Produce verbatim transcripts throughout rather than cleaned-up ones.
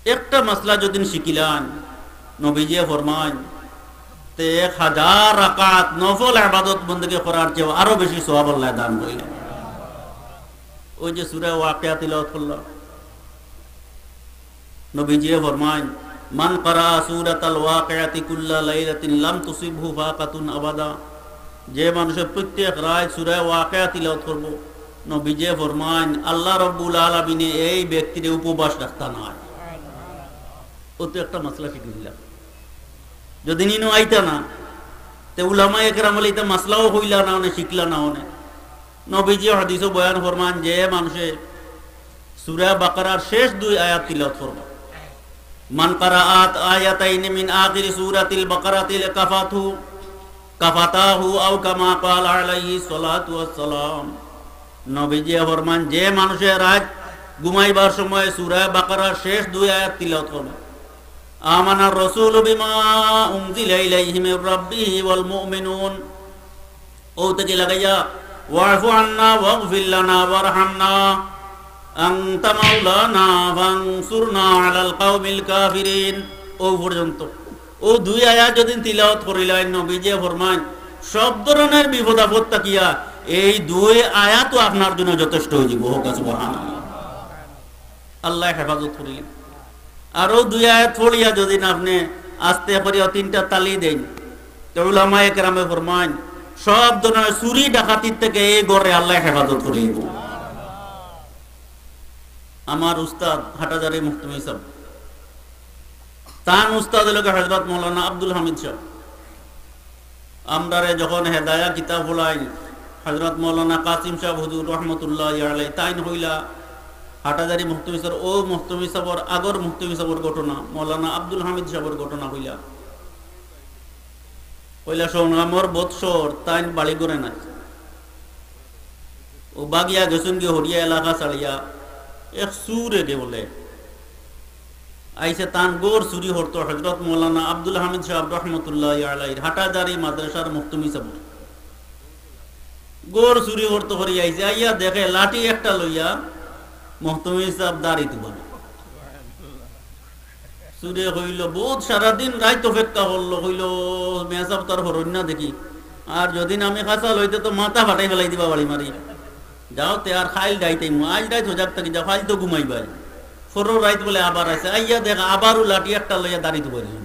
একটা মাসলা যদিন শিখিলাইন, নবীজিয়ে ফরমাইন, তে এক হাজার রাকাত নফল ইবাদত বন্দেগি করার চেয়ে আরো বেশি সওয়াব আল্লায় দান করিলা। ওই যে সূরা ওয়াকিয়া তিলাওয়াত করলা, নবীজিয়ে ফরমাইন, "মান ক্বারা সূরাতাল ওয়াকিয়াতি কুল্লা লাইলাতিন লাম তুসিবহু ফাকাতুন আবাদা।" যে মানুষে প্রত্যেক রাইত সূরা ওয়াকিয়া তিলাওয়াত করবো, নবীজিয়ে ফরমাইন, আল্লাহ রব্বুল আলামিনে এই ব্যক্তিরে উপবাস রাখতা নায়। ও তো একটা মাসলা শিখিলাইলা। যদিন ইনো আইতা না, তে উলামায়ে কেরাম অকলে ইতা মাসলাও কইলা না অনে, শিখলা না অনে। নবীজি হাদিসো বয়ান ফরমাইন, যে মানুষে সূরা বাকারার শেষ দুই আয়াত তিলাওয়াত করবা, "মান ক্বারা আত আয়াতাইনি মিন আখিরি সূরাতিল বাকারাতিল কাফাতু, কাফাতাহু আও কামা ক্বালা আলাইহিস সালাতু ওয়াস সালাম।" নবীজিয়ে ফরমাইন, যে মানুষে রাইত ঘুমাইবার সময় সূরা বাকারার শেষ দুই আয়াত তিলাওয়াত করবা, "আমানার রাসূলু বিমা উনজিলা ইলাইহি মির রাব্বিহি ওয়াল মুমিনুন।" ও থেকে লাগাইয়া, "ওয়াফু আন্না ওয়াগফির লানা ওয়ারহামনা, আনতা মাওলানা ফানসুরনা আলাল কাওমিল কাফিরিন।" ও পর্যন্ত। ও দুই আয়াত যদিন তিলাওয়াত করিলাইন, নবীজিয়ে ফরমাইন, সব ধরনের বিপদ আপদ থাকিয়া এই দুই আয়াতও আপনার জন্য যথেষ্ট অইযিবো। হোক সুবহানাল্লাহ। আল্লায় হেফাজত করিলা। আরো দুই আয়াত পড়িয়া যদিন আপনে আস্তে করিয়া তিনটা তালি দেইন, তে উলামায়ে কেরামে ফরমাইন, সব ধরনের চুরি ডাকাতির থেকে এই ঘররে আল্লায় হেফাজত করিলা। আমার উস্তাদ হাটহাজারী মুহতামিম সাব, তান উস্তাদ অইলা গি হযরত মাওলানা আব্দুল হামিদ সাব। আমরারে যখন হেদায়া কিতাব পড়াইন, হযরত মাওলানা কাসিম সাব হুজুর রহমতুল্লাহি আলাইহি, তাইন কইলা হাটহাজারী মুহতামিম সাবর, ও মুহতামিম সাবর আগর মুহতামিম সাবর ঘটনা, মাওলানা আব্দুল হামিদ সাবর ঘটনা কইলা। কইলা, সংগ্রামর বৎসর তাইন বাড়ি ঘরে নাই। ও বাগিয়া গেছইন গি হরিয়া এলাকা ছাড়িয়া, এক চুরে গে বলে আইছে তান ঘর চুরি করতো হযরত মাওলানা আব্দুল হামিদ সাব রহমতুল্লাহি আলাইহির হাটহাজারী মাদ্রাসার মুহতামিম সাবর ঘর চুরি করতো করি আইছে, আইয়া দেখে লাঠি একটা লইয়া মুহতামিম সাব দাড়িত উবানো। চুরে কইলো, "বউত সারাদিন রাইত অপেক্ষা করলো, কইলো, মেসাব তার হরইন না দেখি। আর যদিন আমি খাসা লইতে তো মাথা ফাটাই ফালাই দিবা বাড়ি মারি। যাও তে আর খাইল রাইত আইমু, আইল রাইত হজাগ থাকি যাও, খাইল তো ঘুমাইবায়।" পরর রাইত বলে আবার আইছে, আইয়া দেখ আবারও লাঠি একটা লইয়া দাড়িত উবাই দিছইন।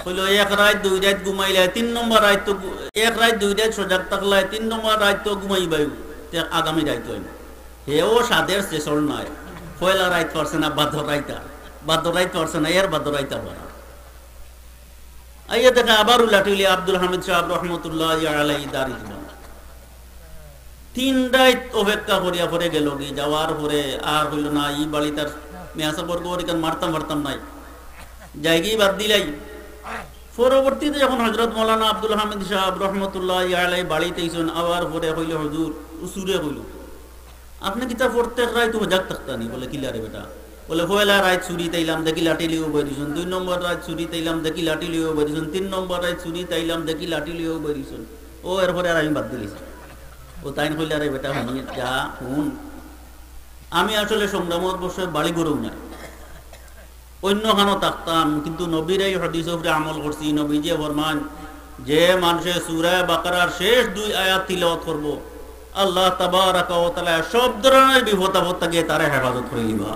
কইলো, "এক রাইত দুই রাইত ঘুমাইলায়, তিন নম্বর রাইত তো ঘু-, এক রাইত দুই রাইত সজাগ থাকলায়, তিন নম্বর রাইত তো ঘুমাইবায়, তে আগামী রাইত অইবো।" হেও সাধের শেষর নাই, পয়লা রাইত পারছে না, বাদর রাইত আর, বাদর রাইত পারছে না, এর বাদর রাইত আবার। আইয়া দেখে আবার উলাটিলি আব্দুল হামিদ সাব রহমতুল্লাহি আলাইহি দাড়িত উবানো। তিন রাইত অপেক্ষা করিয়া পরে গেলো গি, যাওয়ার পরে আর অইলো না, ই বাড়িত আর মেসাবর ঘর ইখান মারতাম পারতাম নায়, যাইগি বাদ দিলাই। পরবর্তীতে যখন হযরত মাওলানা আব্দুল হামিদ সাব রহমতুল্লাহি আলাইহি বাড়িত আইছইন, আওয়ার পরে কইলো, "হুজুর," ও চুরে কইলো, "আপনে কিতা প্রত্যেক রাইত হজাগ থাকতা নি?" বলে, "কিলা রে বেটা?" বলে, "পয়লা রাইত চুরিত আইলাম, দেখি লাঠি লইয়া উবাই দিছইন, দুই নম্বর রাইত চুরিত আইলাম, দেখি লাঠি লইয়া উবাই দিছইন, তিন নম্বর রাইত চুরিত আইলাম, দেখি লাঠি লইয়া উবাই দিছইন। ও এরপরে আর আমি বাদ দিলিছি।" ও তাইন কইলা, "রে বেটা, হুনি যা, হুন, আমি আসলে সংগ্রামর বৎসর বাড়ি ঘরেও নাই, অইন্য খানো থাকতাম, কিন্তু নবীর এই হাদিসর উপরে আমল করছি।" নবীজিয়ে ফরমাইন, যে মানষে সূরা বাকারার শেষ দুই আয়াত তিলাওয়াত করবো, আল্লাহ তাবারাকা ওয়া তাআলা সব ধরনের বিপদ আপদ থাকি তারে হেফাজত করি নিবা।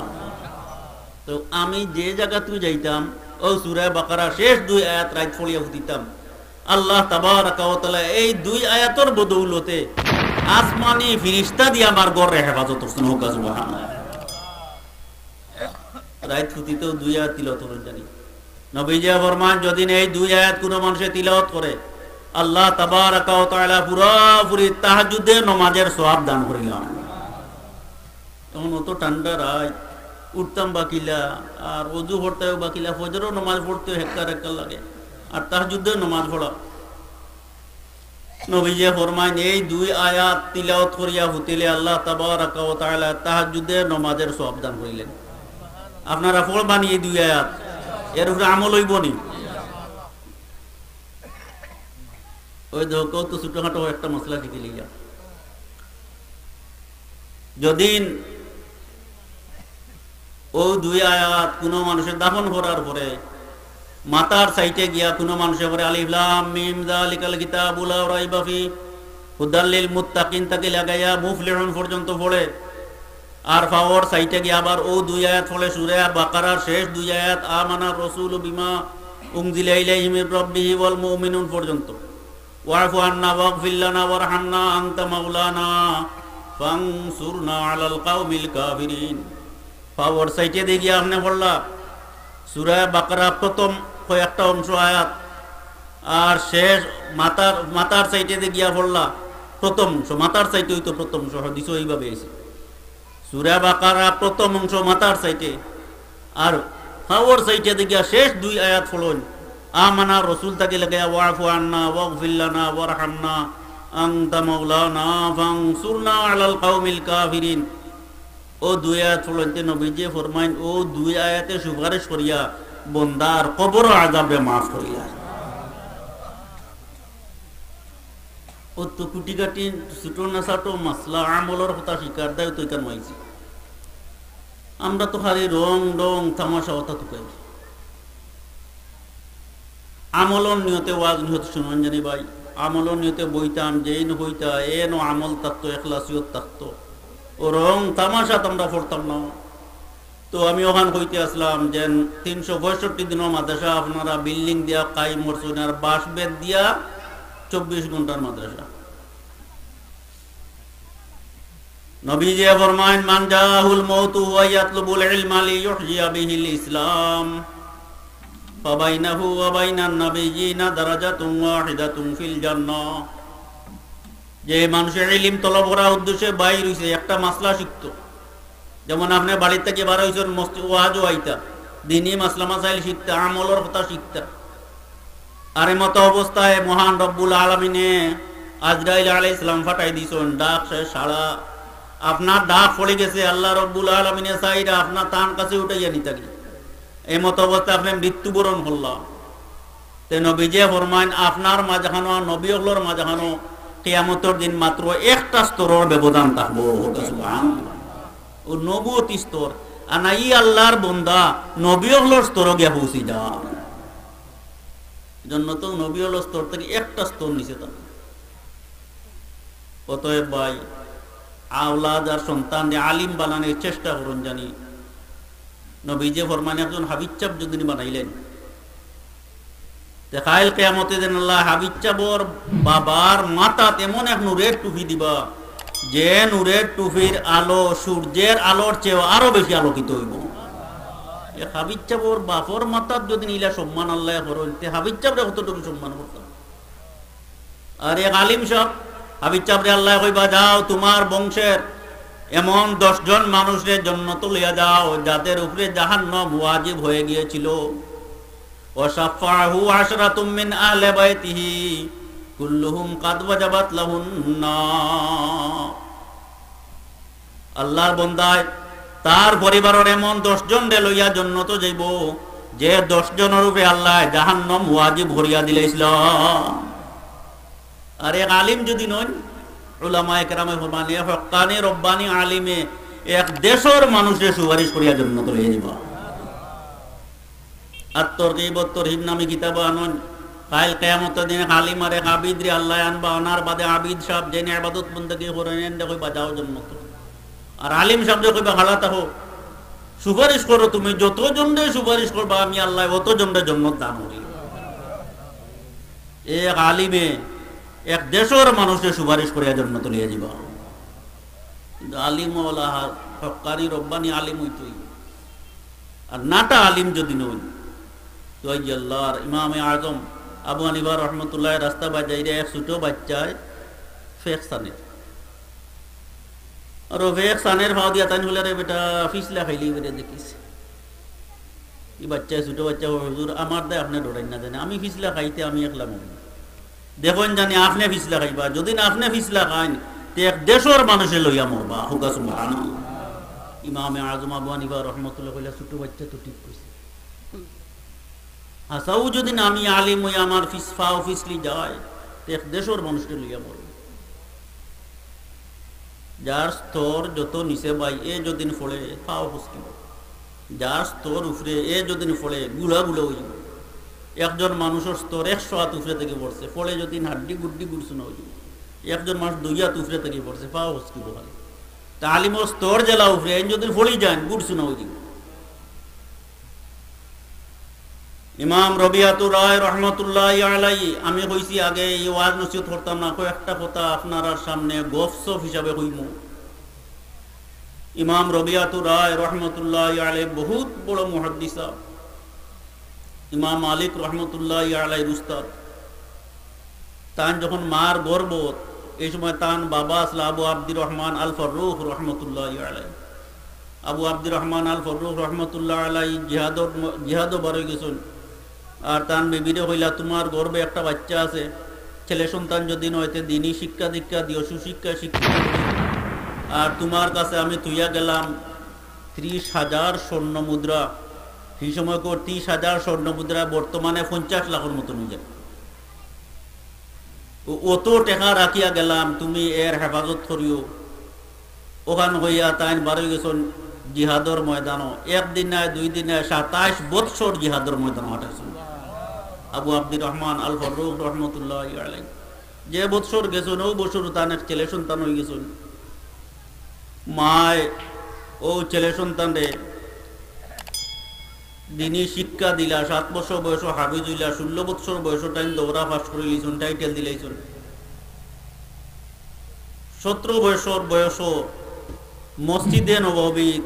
তো আমি যে জাগাত যাইতাম, অউ সূরা বাকারার শেষ দুই আয়াত রাইত পড়িয়া হুতিতাম। আল্লাহ তাবারাকা ওয়া তাআলা এই দুই আয়াতর বদৌলতে আসমানি ফিরিস্তা দিয়া আমার ঘররে হেফাজত করছইন। হোক সুবহানাল্লাহ। রাইত হুতিতেউ দুই আয়াত তিলাওয়াত করইন জানি। নবীজিয়ে ফরমাইন, যদিন এই দুই আয়াত কুনু মানষে তিলাওয়াত করে, আল্লাহ তাবারাকা ওয়া তাআলা পুরাপুরি তাহাজ্জুদর নমাজর সওয়াব দান করিলাইন। অখন অত ঠান্ডা রাইত, উঠতাম বা কিলা, আর অজু করতাম বা কিলা, ফজরর নমাজ পড়তে হেক্কার হেক্কার লাগে, আর তাহাজ্জুদর নমাজ পড়া। নবীজিয়ে ফরমাইন, এই দুই আয়াত তিলাওয়াত করিয়া হুতিলে আল্লাহ তাবারাকা ওয়া তাআলা তাহাজ্জুদর নমাজর সওয়াব দান করিলাইন। আপনারা পড়বা নি এই দুই আয়াত, এর উপরে আমল অইবো নি? ওই দেখো, কত ছোটখাটো একটা মাসলা শিখিলিলা। যদিন অউ দুই আয়াত কুনু মানুষে দাফন করার পরে মাথার সাইডে গিয়া কুনু মানুষে পড়ে, "আলিফ লাম মিম যালিকাল কিতাবু লা রাইবা ফি হুদাল লিল মুত্তাকিন" থাকি লাগাইয়া মুফলিহুন পর্যন্ত পড়ে, আর পাওর সাইডে গিয়া আবার অউ দুই আয়াত পড়ে, সূরা বাকারার শেষ দুই আয়াত, "আমানার রাসূলু বিমা উনজিলা ইলাইহি মির রাব্বিহি ওয়াল মুমিনুন" পর্যন্ত। "ওয়াফু আন্না ওয়াগফির লানা ওয়ারহামনা আনতা মাওলানা ফানসুরনা আলাল কাওমিল কাফিরিন।" পাওর সাইডে দেখিয়া আপনে পড়লা সূরা বাকারা প্রথম কয়েকটা অংশ আয়াত, আর শেষ মাথার, মাথার সাইডে দেখিয়া পড়লা প্রথম অংশ, মাথার সাইডে অইতো প্রথম অংশ, হাদিসও এইভাবে আইছে। সূরা বাকারা প্রথম অংশ মাথার সাইডে, আর পাওর সাইডে দেখিয়া শেষ দুই আয়াত পড়ইন, "আমানার রাসূল" থাকি লাগাইয়া "ওয়াফু আন্না ওয়াগফির লানা ওয়ারহামনা আনতা মাওলানা ফানসুরনা আলাল কাওমিল কাফিরিন।" অউ দুই আয়াত পড়ইন, তে নবীজিয়ে ফরমাইন, অউ দুই আয়াতে সুপারিশ করিয়া বন্দার কবরর আযাবরে মাফ করিয়া। অউ তো কুটিকাটি ছোট না ছোট মাসলা, আমলর কথা শিখার দায় তো ইখান অইছে। আমরা তো খালি রং, ঢং, তামাশা অতা তুকাই। আমলর নিয়তে ওয়াজ নিয়ত শুনইন জানি ভাই, আমলর নিয়তে বইতাম, যেইন হইতা, এন আমল থাকতো, এখলাসিয়ত থাকতো। অউ রং তামাশাত আমরা পড়তাম না। তো আমি অখান কইতে আছলাম যে তিনশো পঁয়ষট্টি দিনর মাদ্রাসা আপনারা বিল্ডিং দিয়া কায়েম করছইন, আর বাঁশ বেত দিয়া চব্বিশ ঘন্টার মাদ্রাসা। নবীজিয়ে ফরমাইন, "মান জাআহুল মাউতু ওয়া ইয়াতলুবুল ইলমা লিইউহইয়া বিহিল ইসলাম, ফাবাইনাহু ওয়া বাইনান নাবিয়্যিনা দারাজাতুন ওয়াহিদাতুন ফিল জান্নাহ।" যে মানুষে ইলিম তলব করার উদ্দেশ্যে বাইর অইছে, একটা মাসলা শিখতো, যেমন আপনে বাড়ির থাকি বার অইছইন, মসজিদ ওয়াজও আইতা, দিনি মাসলা মাসাইল শিখতা, আমলর কথা শিখতা। আর এমতো অবস্থায় মহান রব্বুল আলামিনে আজরাইল আলাইহিস সালাম পাঠাই দিছইন, ডাক শেষ সাড়া। আপনার ডাক পড়ি গেছে, আল্লাহ রব্বুল আলামিনে চাইরা আপনার তান কাছে উঠাইয়া নিতা গি। এমতো অবস্থায় আপনে মৃত্যুবরণ করলা। তে নবীজিয়ে ফরমাইন, আপনার মাঝখানো আর নবী অকলর মাঝখানো কিয়ামতর দিন মাত্র একটা স্তরর ব্যবধান থাকবো। সুবহানাল্লাহ। অউ নবুয়তি স্তর। আর না ই আল্লাহর বন্দা নবী অকলর স্তরো গিয়া পৌঁছি যা। জন্নতো নবী অকলর স্তর থাকি একটা স্তর নিচে থাকবো। অতএব ভাই, আওলাদ আর সন্তানরে আলিম বানানির চেষ্টা করইন জানি। নবীজিয়ে ফরমাইন, একজন হাফিজ সাব যুদি বানাইলেন, তে কাইল কিয়ামতর দিন আল্লায় হাফিজ সাবর বাবার মাথাত এমন এক নূরের টুপি দিবা, যে নূরের টুপির আলো সূর্যের আলোর চেয়েও আরো বেশি আলোকিত অইবো। এক হাফিজ সাবর বাপর মাথাত যুদি ইলা সম্মান আল্লায় করইন, তে হাফিজ সাবরে কতটুকু সম্মান করতা? আর এক আলিম সাব, হাফিজ সাবরে আল্লায় কইবা, "যাও, তুমার বংশের এমন দশ জন মানুষরে জন্নতো লইয়া যাও, যাদের উপরে জাহান্নাম ওয়াজিব হয়ে গিয়েছিল।" "ওয়া শাফাআহু আশরাতুম মিন আহলে বাইতিহি, কুল্লুহুম কাদ ওয়াজাবাত লাহুন নার।" আল্লাহর বন্দায় তার পরিবারর এমন দশ জনরে লইয়া জন্নতো যাইবো, যে দশ জনর উপরে আল্লায় জাহান্নাম ওয়াজিব করিয়া দিলাইছলা। আর এক আলিম যুদি নইন, উলামায়ে কেরামে ফরমাইন, হক্কানি রব্বানি আলিমে এক দেশর মানুষরে সুপারিশ করিয়া জন্নতো লইয়া যাইবা। আর তরগিব ও তরহিব নামে কিতাব আনইন। কাইল কিয়ামতর দিন এক আলিম আর এক আবিদরে আল্লায় আনবা, আনার বাদে আবিদ সাব যেইন ইবাদত বন্দেগি করইন, এনরে কইবা, "যাও জন্নতো।" আর আলিম সাবরে কইবা, "খাড়া থাকো, সুপারিশ করো তুমি, যত জনরে সুপারিশ করবা আমি আল্লায় অত জনরে জন্নত দান করি।" এক আলিমে এক দেশর মানুষরে সুপারিশ করিয়া জন্নতো লইয়া যাইবা। কিন্তু আলিম ওয়ালা হা-, হক্কানি রব্বানি আলিম অইতই। আর নাটা আলিম যুদি নইন, তো এই যে আল্লাহর ইমামে আজম আবু হানিফা রহমতুল্লাহ রাস্তা বাজাইরে এক ছোট বাচ্চায় ফেক সানের। আর ও ফেক সানের ফাও দিয়া তাইন কইলা, "রে বেটা, ফিছলা খাইলি বেটা দেখিস।" ই বাচ্চায়, ছোট বাচ্চা কয়, "হুজুর, আমার দায় আপনে ডরাইন না জানি, আমি ফিছলা খাইতে আমি একলা মরি।" দেখইন জানি আপনে ফিছলা খাইবা, যুদি না আপনে ফিছলা খাইন, তে এক দেশর মানুষে লইয়া মরবা। কউক্কা সুবহানাল্লাহ। ইমামে আজম আবু হানিফা রহমতুল্লাহ কইলা, "ছোট বাচ্চা তো ঠিক কইছে। হাছাউ যুদি না আমি আলিম অই আমার ফিছ-, ফাও ফিছলি যায়, তে এক দেশর মানুষরে লইয়া মরবা।" যার স্তর যত নিচে ভাই, এ যুদি পড়ে, ফাও ফিছলিবো। যার স্তর উপরে, এ যদি পড়ে, গুলা গুলা অইযিবো। একজন মানুষর স্তর একশো আত উপরে থাকি পড়ছে, পড়ে যদি হাড্ডি গুড্ডি গুড়ছুনা অইযিবো। একজন মানুষ দুই আত উপরে থাকি পড়ছে, পাও হসকিবো খালি। তে আলিমর স্তর যেলা উপরে, এন যদি পড়ি যাইন, গুড়ছুনা অইযিবো। ইমাম রবিয়াতুর রায় রহমতুল্লাহি আলাই, আমি কইছি আগে ই ওয়াজ নসিহত করতাম না, কয়েকটা কথা আপনারার সামনে গফসফ হিসাবে কইমু। ইমাম রবিয়াতুর রায় রহমতুল্লাহি আলাই বহুত বড় মুহাদ্দিস সাব, ইমাম মালিক রহমতুল্লাহি আলাইহির উস্তাদ। তান যখন মার গর্ভত, এই সময় তান বাবা আছলা আবু আব্দুর রহমান আল ফারুক রহমতুল্লাহি আলাই। আবু আব্দুর রহমান আল ফারুক রহমতুল্লাহ আলাই জিহাদর ম-, জিহাদো বার অই গেছইন। আর তান বিবিরে কইলা, "তুমার গর্ভে একটা বাচ্চা আছে, ছেলে সন্তান যদি নয়, তে দিনী শিক্ষা দীক্ষা দিও, সুশিক্ষা শিক্ষা দিও। আর তুমার কাছে আমি থুইয়া গেলাম ত্রিশ হাজার স্বর্ণ মুদ্রা।" সেই সময়কার ত্রিশ হাজার স্বর্ণ মুদ্রা বর্তমানে পঞ্চাশ লাখর মতন অই যায়। ও-, অত টেকা রাখিয়া গেলাম, তুমি এর হেফাজত করিও। অখান কইয়া তাইন বার অই গেছইন জিহাদর ময়দানো। একদিন নায়, দুই দিন নায়, সাতাইশ বৎসর জিহাদর ময়দানো খাটাইছইন আবু আব্দুর রহমান আল ফারুক রহমতুল্লাহি আলাই। যে বৎসর গেছইন, অউ বৎসর তান এক ছেলে সন্তান অই গেছইন। মায় অউ ছেলে সন্তানরে দিনী শিক্ষা দিলা, সাত বছর বয়সো হাফিজ অইলা, ষোলো বছর বয়সো তাইন দৌরা পাশ করিলিছইন, টাইটেল দিলাইছইন। সতেরো বছর বয়সো মসজিদে নববীত,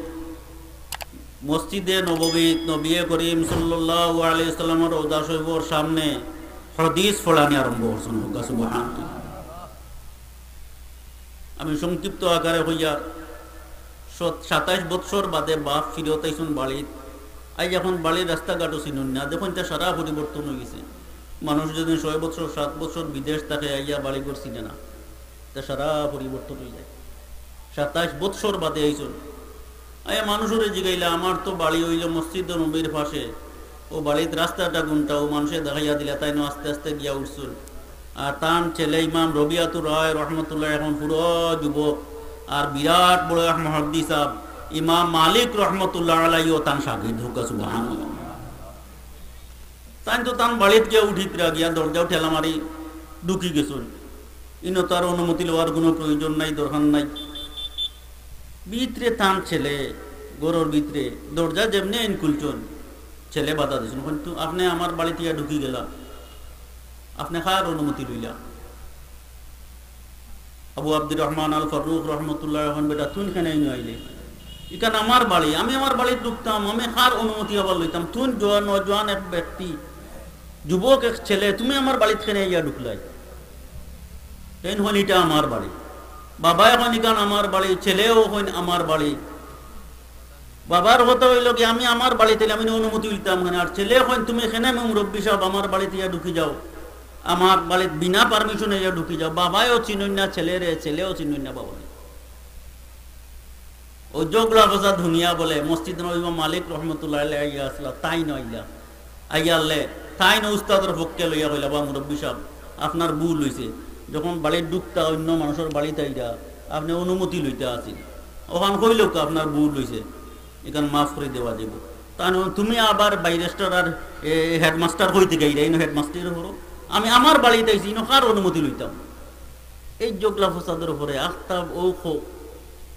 মসজিদে নববীত নবিয়ে করিম সাল্লাল্লাহু আলাইহি ওয়াসাল্লামর রওজা শরীফর সামনে হাদিস পড়ানি আরম্ভ করছইন। কউক্কা সুবহানাল্লাহ। আমি সংক্ষিপ্ত আকারে কইয়ার, সত-, সাতাইশ বৎসর বাদে বাপ ফিরত আইছইন বাড়িত। আইজ অখন বাড়ির রাস্তাঘাটও চিনইন না। দেখইন, ইতা সারা পরিবর্তন অই গেছে। মানুষ যদি ছয় বৎসর, সাত বৎসর বিদেশ থাকে, আইয়া বাড়িঘর চিনে না, ইতা সারা পরিবর্তন অই যায়। সাতাইশ বৎসর বাদে আইছইন। আইয়া মানুষরে জিগাইলা, "আমার তো বাড়ি অইলো মসজিদ নবীর পাশে, অউ বাড়িত রাস্তাটা কুনটা?" অউ মানষে দেখাইয়া দিলা, তাইনও আস্তে আস্তে গিয়া উঠছইন। আর তান ছেলে ইমাম রবিয়াতুর রায় রহমতুল্লাহ অখন পুরা যুবক, আর বিরাট বড় এক মুহাদ্দিস সাব, ইমাম মালিক রহমতুল্লাহ আলাইহিও তান শাগির্দ। কউক্কা সুবহানাল্লাহ। তাইন তো তান বাড়িত গিয়া উঠিতরা, গিয়া দরজাও ঠেলা মারি ঢুকি গেছইন। ইনো তার অনুমতি লওয়ার কুনু প্রয়োজন নাই, দরকার নাই। ভিতরে তান ছেলে, ঘরর ভিতরে দরজা যেমনে আইন খুলছইন, ছেলে বাধা দিছইন, কইন, "আপনে আমার বাড়িত ইয়া ঢুকি গেলা, আপনে কার অনুমতি লইলা?" আবু আব্দুর রহমান আল ফারুক রহমতুল্লাহ কইন, "বেটা, তুইন কেনে ইনো আইলে? ইখান আমার বাড়ি, আমি আমার বাড়িত ঢুকতাম, আমি কার অনুমতি আবার লইতাম? তুইন জোয়ান, নওজোয়ান এক ব্যক্তি, যুবক এক ছেলে, তুমি আমার বাড়িত কেনে আইয়া ঢুকলায়?" তাইন কইন, "ইটা আমার বাড়ি।" বাবায় কইন, "ইখান আমার বাড়ি," ছেলেও কইন, "আমার বাড়ি।" বাবার কথা অইলো কি, "আমি আমার বাড়িত আইলে আমি অনুমতি লইতাম কেনে?" আর ছেলে কইন, "তুমি কেনে মুরব্বি সাব আমার বাড়িত ইয়া ঢুকি যাও, আমার বাড়িত বিনা পারমিশনে ইয়া ঢুকি যাও?" বাবায়ও চিনইন না ছেলেরে, ছেলেও চিনইন না বাবারে। অউ জগলা ফসাদ হুনিয়া বলে মসজিদ নবীর ইমাম মালিক রহমতুল্লাহ আলাইহি আইয়া আছলা, তাইন আইলা। আইয়ারলে তাইন উস্তাদর পক্ষে লইয়া কইলা, "বা মুরব্বি সাব, আপনার ভুল অইছে। যখন বাড়িত ঢুকতা, অইন্য মানষর বাড়িত আইরা, আপনে অনুমতি লইতা আছিল। অখান কইলউক্কা আপনার ভুল অইছে, ইখান মাফ করি দেওয়া যাইবো।" তাইন কইন, "তুমি আবার ব্যারিস্টার আর, এ, হেডমাস্টার কই থাকি আইলা? ইনো হেডমাস্টারি করো। আমি আমার বাড়িত আইছি, ইনো কার অনুমতি লইতাম?" এই জগলা ফসাদর উপরে আখতাব অউ খো-,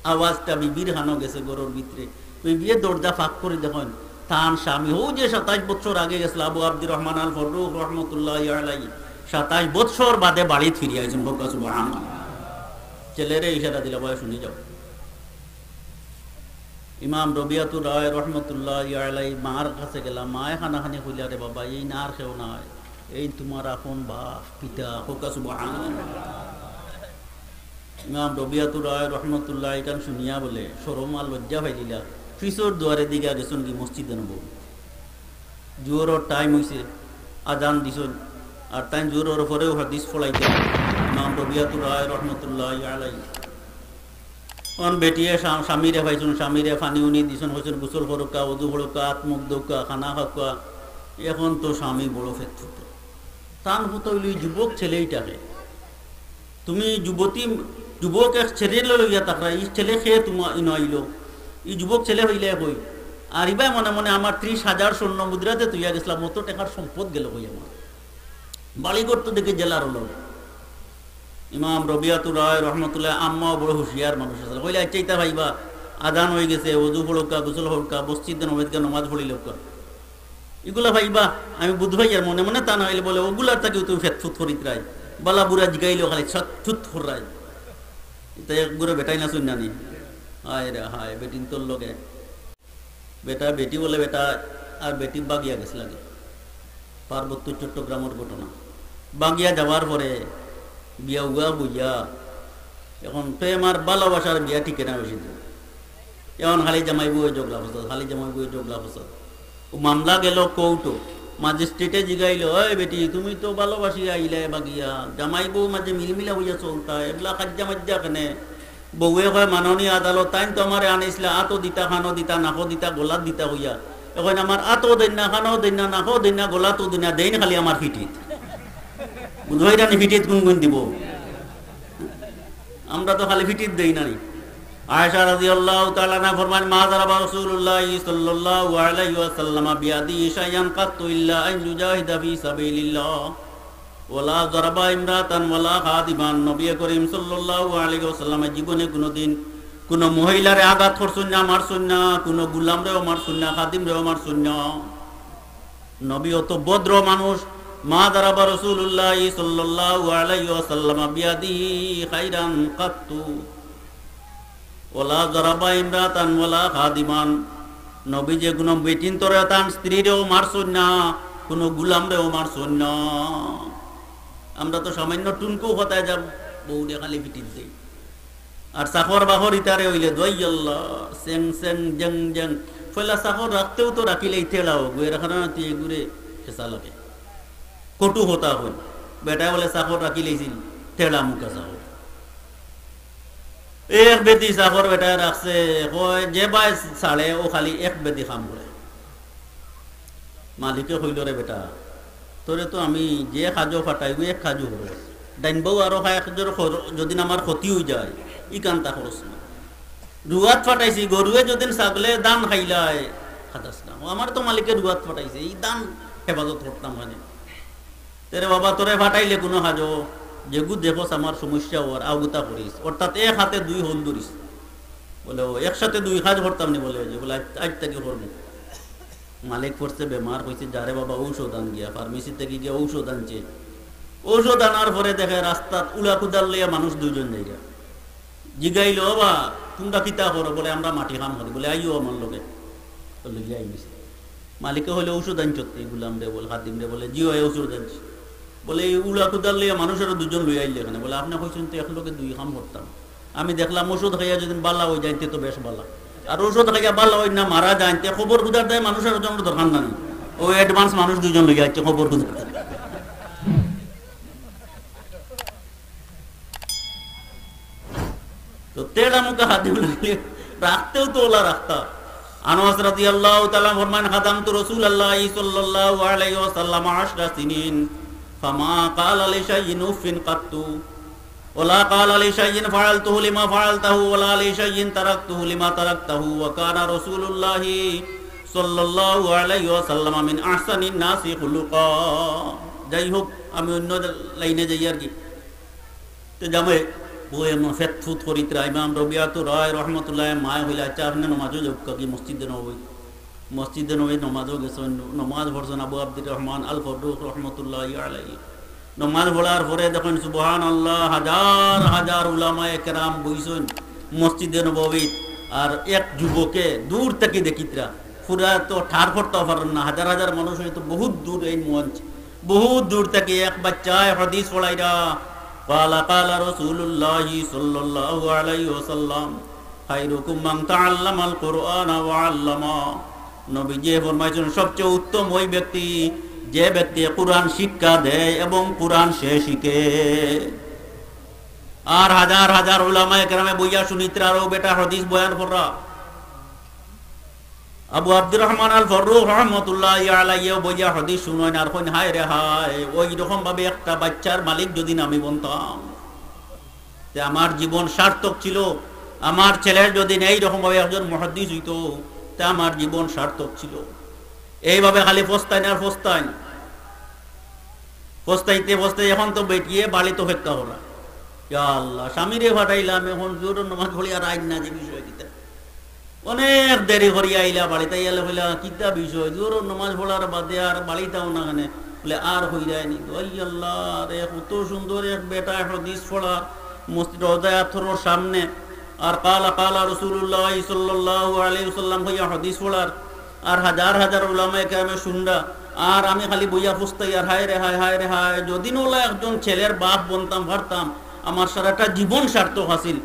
আওয়াজটা বিবির কানো গেছে ঘরর ভিতরে। বিবিয়ে দরজা ফাঁক করি দেখইন, তান স্বামী, অউ যে সাতাইশ বৎসর আগে গেছলা আবু আব্দুর রহমান আল ফারুক রহমতুল্লাহি আলাইহি, সাতাইশ বৎসর বাদে বাড়িত ফিরিয়া আইছইন। কউক্কা সুবহানাল্লাহ। ছেলেরে ইশারা দিলা, "বাবা, হুনি যাও।" ইমাম রবিয়াতুর রায় রহমতুল্লাহি আলাইহি মার কাছে গেলা, মায়ে কানাকানি কইলা, "রে বাবা, এইন আর কেউ নাই, এইন তুমার আপন বাপ, পিতা।" কউক্কা সুবহানাল্লাহ। ইমাম রবিয়াতুর রায় রহমতুল্লাহ ইখান হুনিয়া বলে শরম আর লজ্জা পাইলিলা, পিছর দুয়ারে দিগা গেছইন গি মসজিদে নববী। জোহরর টাইম অইছে, আজান দিছইন, আর তাইন জোহরর পরেও হাদিস পড়াইতা ইমাম রবিয়াতুর রায় রহমতুল্লাহি আলাইহি। অখন বেটিয়ে স্বা-, স্বামীরে পাইছইন, স্বামীরে পানি উনি দিছইন, কইছইন, "গোসল করউক্কা, অজু করউক্কা, আত মুখ ধউক্কা, খানা খাউক্কা।" অখন তো স্বামী বড় ফেতফুতে। তান কথা অইলো, ই যুবক ছেলে ইটাকে। তুমি যুবতী, যুবক এক ছেলে লইয়া থাকরা, ই ছেলে কে তুমার ইনো আইলো? ই যুবক ছেলে অইলে কই? আর ইবায় মনে মনে আমার ত্রিশ হাজার স্বর্ণ মুদ্রাতে তুইয়া গেছিলাম, অত টেকার সম্পদ গেল কই আমার। বাড়িঘর তো দেখি জেলার লোক। ইমাম রবিয়াতুর রায় রহমতুল্লাহ আম্মাও বড় হুঁশিয়ার মানুষ আছিল। কইলে, "আচ্ছা, ইতা পাইবা, আজান অই গেছে, অজু পড়উক্কা, গোসল করউক্কা, মসজিদে নববীত গিয়া নমাজ পড়িলউক্কা।" ইগুলা পাইবা, আমি বুঝ পাইয়ার মনে মনে তা না অইলে বলে, "অগুলার থাকিও তুমি ফেতফুত করিতরায়, বালা বুরা জিগাইলেও খালি ছটফুত কররায়।" ইতা এক গুরে বেটাইন না হুনছইন নি? হায় রে হায়, বেটিন্তর লগে। বেটা, বেটি বলে বেটা, আর বেটি বাগিয়া গেছে লাগে। পার্বত্য চট্টগ্রামর ঘটনা। বাগিয়া যাওয়ার পরে বিয়া উয়া বইয়া, এখন প্রেম আর ভালোবাসার বিয়া টিকে না বেশি দিন। এখন খালি জামাই বউয়ে ঝগড়া ফসাদ, খালি জামাই বউয়ে ঝগড়া ফসাদ। ও মামলা গেল কোর্টো, ম্যাজিস্ট্রেটে জিগাইল, "ওই বেটি, তুমি তো ভালোবাসিয়া আইলায় বাগিয়া, জামাই বউ মাঝে মিলমিলা অইয়া চলতা, এবলা কাজ্জা মাজ্জা কেনে?" বউয়ে কয়, "মাননীয় আদালত, তাইন তো আমারে আনিছলা, আতো দিতা, কানো দিতা, নাকো দিতা, গলাত দিতা কইয়া। এখন আমার আতো দেইন না, কানো দেইন না, নাকো দেইন না, গলাতো দেইন না, দেইন খালি আমার ফিটিত।" বুঝ পাইরা নি ফিটিত কুন কুন দিবো? আমরা তো খালি ফিটিত দেই না নি। আয়েশা রাদিয়াল্লাহু তাআলা আনহা ফরমাইন, "মা দারাবা রাসূলুল্লাহি সাল্লাল্লাহু আলাইহি ওয়াসাল্লাম বিয়াদিহি শাইআন কাত্তু ইল্লা আন ইউজাহিদা ফি সাবিলিল্লাহ।" ওয়ালা জারাবা ইমরাতান ওয়ালা খাদিমান, নবী করিম সাল্লাল্লাহু আলাইহি ওয়াসাল্লামে জীবনে কুনুদিন কুনু মহিলারে আঘাত করছইন না, মারছইন না, কুনু গুলামরেও মারছইন না, খাদিমরেও মারছইন না। নবী অত ভদ্র মানুষ। মা দারাবা রাসূলুল্লাহি সাল্লাল্লাহু আলাইহি ওয়াসাল্লাম বিয়াদিহি খাইরান কাত্তু। ওয়ালা জারাবা ইমরাতান ওয়ালা খাদিমান। নবীজি কুনু বেটিন্তরে, তান স্ত্রীরেও মারছইন না, কুনু গুলামরেও মারছইন না। আমরা তো সামান্য টুনকু কথায় যা বউরে খালি ফিটিত দেই। আর চাকর বাকর ইতারে অইলে, দোয়াই আল্লাহ, সেং সেং জেং জেং। পয়লা চাকর রাখতেও তো রাখিলে ইতেড়াও, গুয়ের খানা তুই এগুরে খেসা লাগে। কটু কথা কই। বেটায় বলে চাকর রাখিলাইছিল, তেড়া মুখা চাকর। এক বেদি চাকর বেটায় রাখছে, কয় যে বায় ছাড়ে, অউ খালি এক বেদি কাম করে। মালিকে কইল, "রে বেটা, তোরে তো আমি যে কাজো ফাটাই, অউ এক কাজো করস। ডাইন বাউ আরো খায়, এক জোর কর, যদিন আমার ক্ষতি অই যায়, ইখানতা করস না। রুয়াত ফাটাইছি, গরুয়ে যদিন ছাগলে ধান খাইলায়, খাতাস না। অউ আমারে তো মালিকে রুয়াত ফাটাইছে, ই ধান হেফাজত করতাম কেনে।" তে রে বাবা, তোরে ফাটাইলে কুনু কাজো, যেগু দেখোস আমার সমস্যা অর, অউগুতা করিস। অর্থাৎ এক হাতে দুই হল ধরিস। বলে, "ও, একসাথে দুই কাজ করতাম নি?" বলে, "যে বলে, আজ, আজ থাকি করমু।" মালিক পড়ছে বেমার, কইছে, "যা রে বাবা, ঔষধ আন গিয়া।" ফার্মেসি থাকি গিয়া ঔষধ আনছে। ঔষধ আনার পরে দেখে রাস্তাত উলা কুদাল লইয়া মানুষ দুইজন যাইরা। জিগাইল, "ও বা, তুমরা কিতা করো?" বলে, "আমরা মাটি কাম করি।" বলে, "আইও আমার লগে।" তো লইয়া আইছে। মালিকে কইলে, "ঔষধ আনছত নি, গুলাম রে?" বলে, "খাদিম রে?" বলে, "জি অয়, ঔষধ আনছি।" বলে, "এই উলা কুদাল লইয়া মানুষ আরো দুইজন লইয়া আইলে কেনে?" বলে, "আপনে কইছইন তো এক লগে দুই কাম করতাম। আমি দেখলাম ঔষধ খাইয়া যদি বালা অই যায়, তে তো বেশ বালা। আর ঔষধ খাইয়া বালা অইন না, মারা যায়, তে কবর কুদার দায় মানুষ আরো জনর দরকার নাই। অউ advance মানুষ দুইজন লইয়া আইছে কবর কুদার দায়।" তো তেড়া মুখা খাদিম লাগলে রাখতেও তো অলা রাখতা। আনাস রাদিয়াল্লাহু তাআলা ফরমান, "খাদামতু রাসূলাল্লাহি সাল্লাল্লাহু আলাইহি ওয়াসাল্লাম আশরা সিনিন, ফামা ক্বালা লিশাইইন উফফিন কাত্তু, ওয়ালা ক্বালা লিশাইইন ফাআলতুহু লিমা ফাআলতাহু, ওয়ালা লিশাইইন তারাকতুহু লিমা তারাকতাহু, ওয়া কানা রাসূলুল্লাহি সাল্লাল্লাহু আলাইহি ওয়াসাল্লাম মিন আহসানিন নাসি খুলুকা।" যাই হোক, আমি অন্য লাইনে যাই আর কি। তে জামাই বউ এমন ফেতফুত করিতরা, ইমাম রবিয়াতুর রায় রহমতুল্লাহ মায় কইলা, "আচ্ছা, আপনে নমাজো যাউক্কা গি মসজিদে নববীত।" মসজিদে নববীত নমাজো গেছইন, নমাজ পড়ছইন আবু আব্দুর রহমান আল ফররুখ রহমতুল্লাহি আলাইহি। নমাজ পড়ার পরে দেখইন সুবহানাল্লাহ, হাজার হাজার উলামায়ে কেরাম বইছইন মসজিদে নববীত। আর এক যুবকে দূর থাকি দেখিতরা, পুরা তো ঠার করতাও পারইন না, হাজার হাজার মানুষ অইতো, বহুত দূর এই মঞ্চ। বহুত দূর থাকি এক বাইচ্চায় হাদিস পড়াইরা, "ক্বালা ক্বালা রাসূলুল্লাহি সাল্লাল্লাহু আলাইহি ওয়াসাল্লাম, খায়রুকুম মান তাআল্লামাল কুরআনা ওয়া আল্লামা।" নবীজি ফরমাইছইন, "সবচেয়ে উত্তম ওই ব্যক্তি, যে ব্যক্তি কুরআন শিক্ষা দেয় এবং কুরআন সে শিখে।" আর হাজার হাজার উলামায়ে কেরামে বইয়া শুনিতরা, আর অউ বেটা হাদিস বয়ান কররা। আবু আব্দুর রহমান আল ফররুখ রহমতুল্লাহি আলাইহিও বইয়া হাদিস শুনইন আর কইন, "হায় রে হায়, ওই রকম ভাবে একটা বাইচ্চার মালিক যদিন আমি বনতাম, তে আমার জীবন সার্থক ছিল। আমার ছেলে যদিন এই রকম ভাবে একজন মুহাদ্দিস অইতো, তে আমার জীবন সার্থক ছিল। এইভাবে খালি ফস্তাইন আর ফস্তাইন, ফস্তাইতে ফস্তাইতে এখন তো বেটিয়ে বাড়িত অপেক্ষা করা। ইয়া আল্লাহ, স্বামীরে ফাটাইলাম, এখন জোহরর নামাজ পড়ি আর আইন না, যে বিষয় কিতা। অনেক দেরি করিয়া আইলা বাড়িত, আইয়া কইলা, "কিতা বিষয়? জোহরর নামাজ পড়ার বাদে আর বাড়িত আও না কেনে?" বলে, "আর কইরায় নি।" ওই আল্লাহ রে, কত সুন্দর এক বেটায় হাদিস পড়া মসজিদ রওজায়ে আতহরর সামনে, আর কালা কালা রাসূলুল্লাহ সাল্লাল্লাহু আলাইহি ওয়াসাল্লাম কইয়া হাদিস পড়ার, আর হাজার হাজার উলামায়ে কেরামে শুনরা, আর আমি খালি বইয়া ফুস্তাই আর হায় রে হায়, হায় রে হায়, যদি নওলা একজন ছেলের বাপ বনতাম পারতাম, আমার সারাটা জীবন সার্থক আছিল।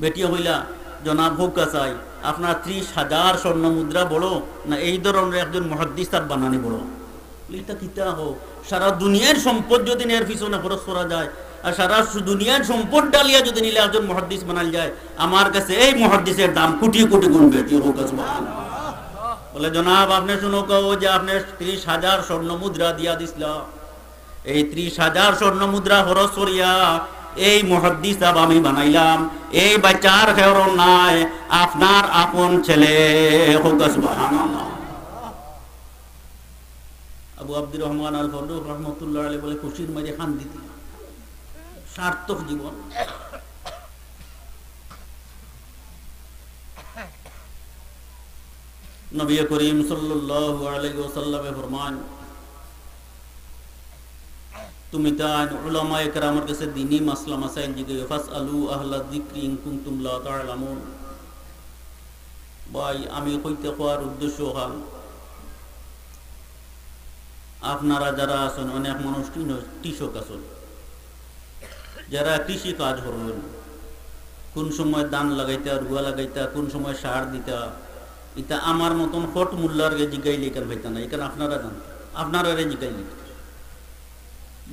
বেটিয়ে কইলা, "জনাব, হউক্কা চাই, আপনার ত্রিশ হাজার স্বর্ণ মুদ্রা বড়, না এই ধরনের একজন মুহাদ্দিস সাব বানানি বড়?" বলে, "ইতা কিতা কও? সারা দুনিয়ার সম্পদ যদি এর পিছনে খরচ করা যায়, আর সারা সু-, দুনিয়ার সম্পদ ডালিয়া যদি নিলে একজন মুহাদ্দিস বানাইল যায়, আমার কাছে এই মুহাদ্দিসের দাম কোটি কোটি গুণ বেশি।" হউক্কা সুবহানাল্লাহ। বলে, "জনাব, আপনে শুনউক্কা, অউ যে আপনে ত্রিশ হাজার স্বর্ণ মুদ্রা দিয়া দিছলা, এই ত্রিশ হাজার স্বর্ণ মুদ্রা খরচ করিয়া এই মুহাদ্দিস সাব আমি বানাইলাম, এই বাচ্চার খেয়াল নাই, আপনার আপন ছেলে।" হউক্কা সুবহানাল্লাহ। আবু আব্দুর রহমান আল ফারুক রহমতুল্লাহ আলাইহি বলে, খুশির মাঝে কান্দিতা, সার্থক জীবন। নবী করিম সাল্লাল্লাহু আলাইহি ওয়াসাল্লামে ফরমান, "তুমি তাইন উলামায়ে কেরামর কাছে দ্বীনি মাসলা মাসাইল জিগাইও, ফাসআলু আহলা যিকরি ইন কুনতুম লা তা'লামুন।" ভাই, আমি কইতে কওয়ার উদ্দেশ্য অখান, আপনারা যারা আছইন, অনেক মানুষ কৃ-, কৃষক আছইন, যারা কৃষি কাজ করইন, কুন সময় ধান লাগাইতা, রুয়া লাগাইতা, কুন সময় সার দিতা, ইতা আমার মতন হট মুল্লারে জিগাইলে ইখান পাইতা না, ইখান আপনারা জানতা, আপনারারে জিগাইলে।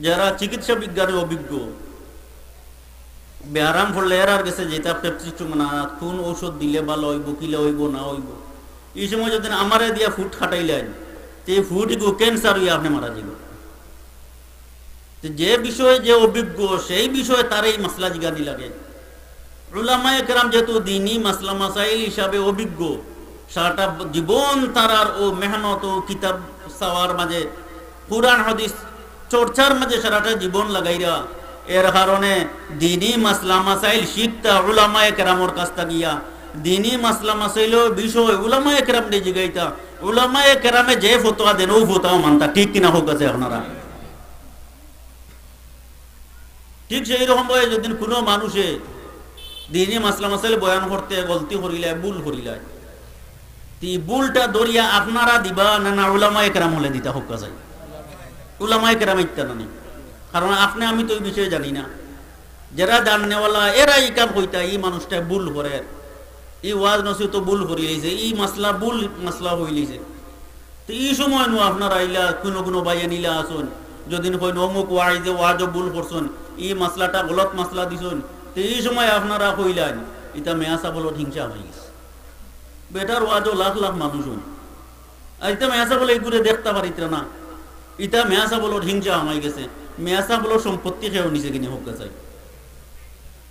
যারা চিকিৎসা বিজ্ঞানে অভিজ্ঞ, ব্যারাম পড়লে এরার গেছে যেতা প্রেসক্রিপশন বানাত, কুন ঔষধ দিলে ভালা অইবো, কিলা অইবো, না অইবো, ই সময় যদি আমারে দিয়া ফুট খাটাইলাইন, তে ই ফুট ইগু ক্যান্সার অইয়া আপনে মারা যাইবা। তে যে বিষয়ে যে অভিজ্ঞ, সেই বিষয়ে তারে ই মাসলা জিগানি লাগে। উলামায়ে কেরাম যেহেতু দ্বীনি মাসলা মাসাইল হিসাবে অভিজ্ঞ, সারাটা জীবন তারার অউ মেহনত, অউ কিতাব চাওয়ার মাঝে, কুরআন হাদিস চর্চার মাঝে সারাটা জীবন লাগাইরা, এর কারণে দ্বীনি মাসলা মাসাইল শিখতা উলামায়ে কেরামর কাছ থাকি গিয়া, দ্বীনি মাসলা মাসাইলর বিষয় উলামায়ে কেরামরে জিগাইতা, উলামায়ে কেরামে যে ফতোয়া দেইন, অউ ফতোয়া মানতা, ঠিক কিনা কউক্কা চাই আপনারা? ঠিক সেই রকম ভাবে যদি কুনু মানুষে দ্বীনি মাসলা মাসাইল বয়ান করতে গলতি করিলায়, ভুল করিলায়, তে ই ভুলটা ধরিয়া আপনারা দিবা না, না উলামায়ে কেরাম অকলে দিতা কউক্কা চাই? উলামায়ে কেরাম ইতা না নি? কারণ আপনে আমি তো ই বিষয়ে জানি না। যারা জাননেওয়ালা এরা ই কাম কইতা, ই মানুষটায় ভুল করের, ই ওয়াজ নসিহতো ভুল করিলাইছে, ই মাসলা ভুল মাসলা কইলাইছে। তে ই সময় নু আপনারা ইলা কুনু কুনু ভাইয়াইন ইলা আছইন, যদি কইন অমুক ওয়াইজে ওয়াজো ভুল করছইন, ই মাসলাটা গলত মাসলা দিছইন, তে ই সময় আপনারা কইলাইন, ইতা মেয়াসাব অকলর হিংসা অইগেছে। বেটার ওয়াজো লাখ লাখ মানুষ অইন, আর ইতা মেয়াসাব অকলে ইগুরে দেখতা পারিত্রা না, ইতা মেয়াসাব অকলর হিংসা হামাইগেছে। মেয়াসাব অকলর সম্পত্তি কেউ নিছে কিনি কউক্কা চাই?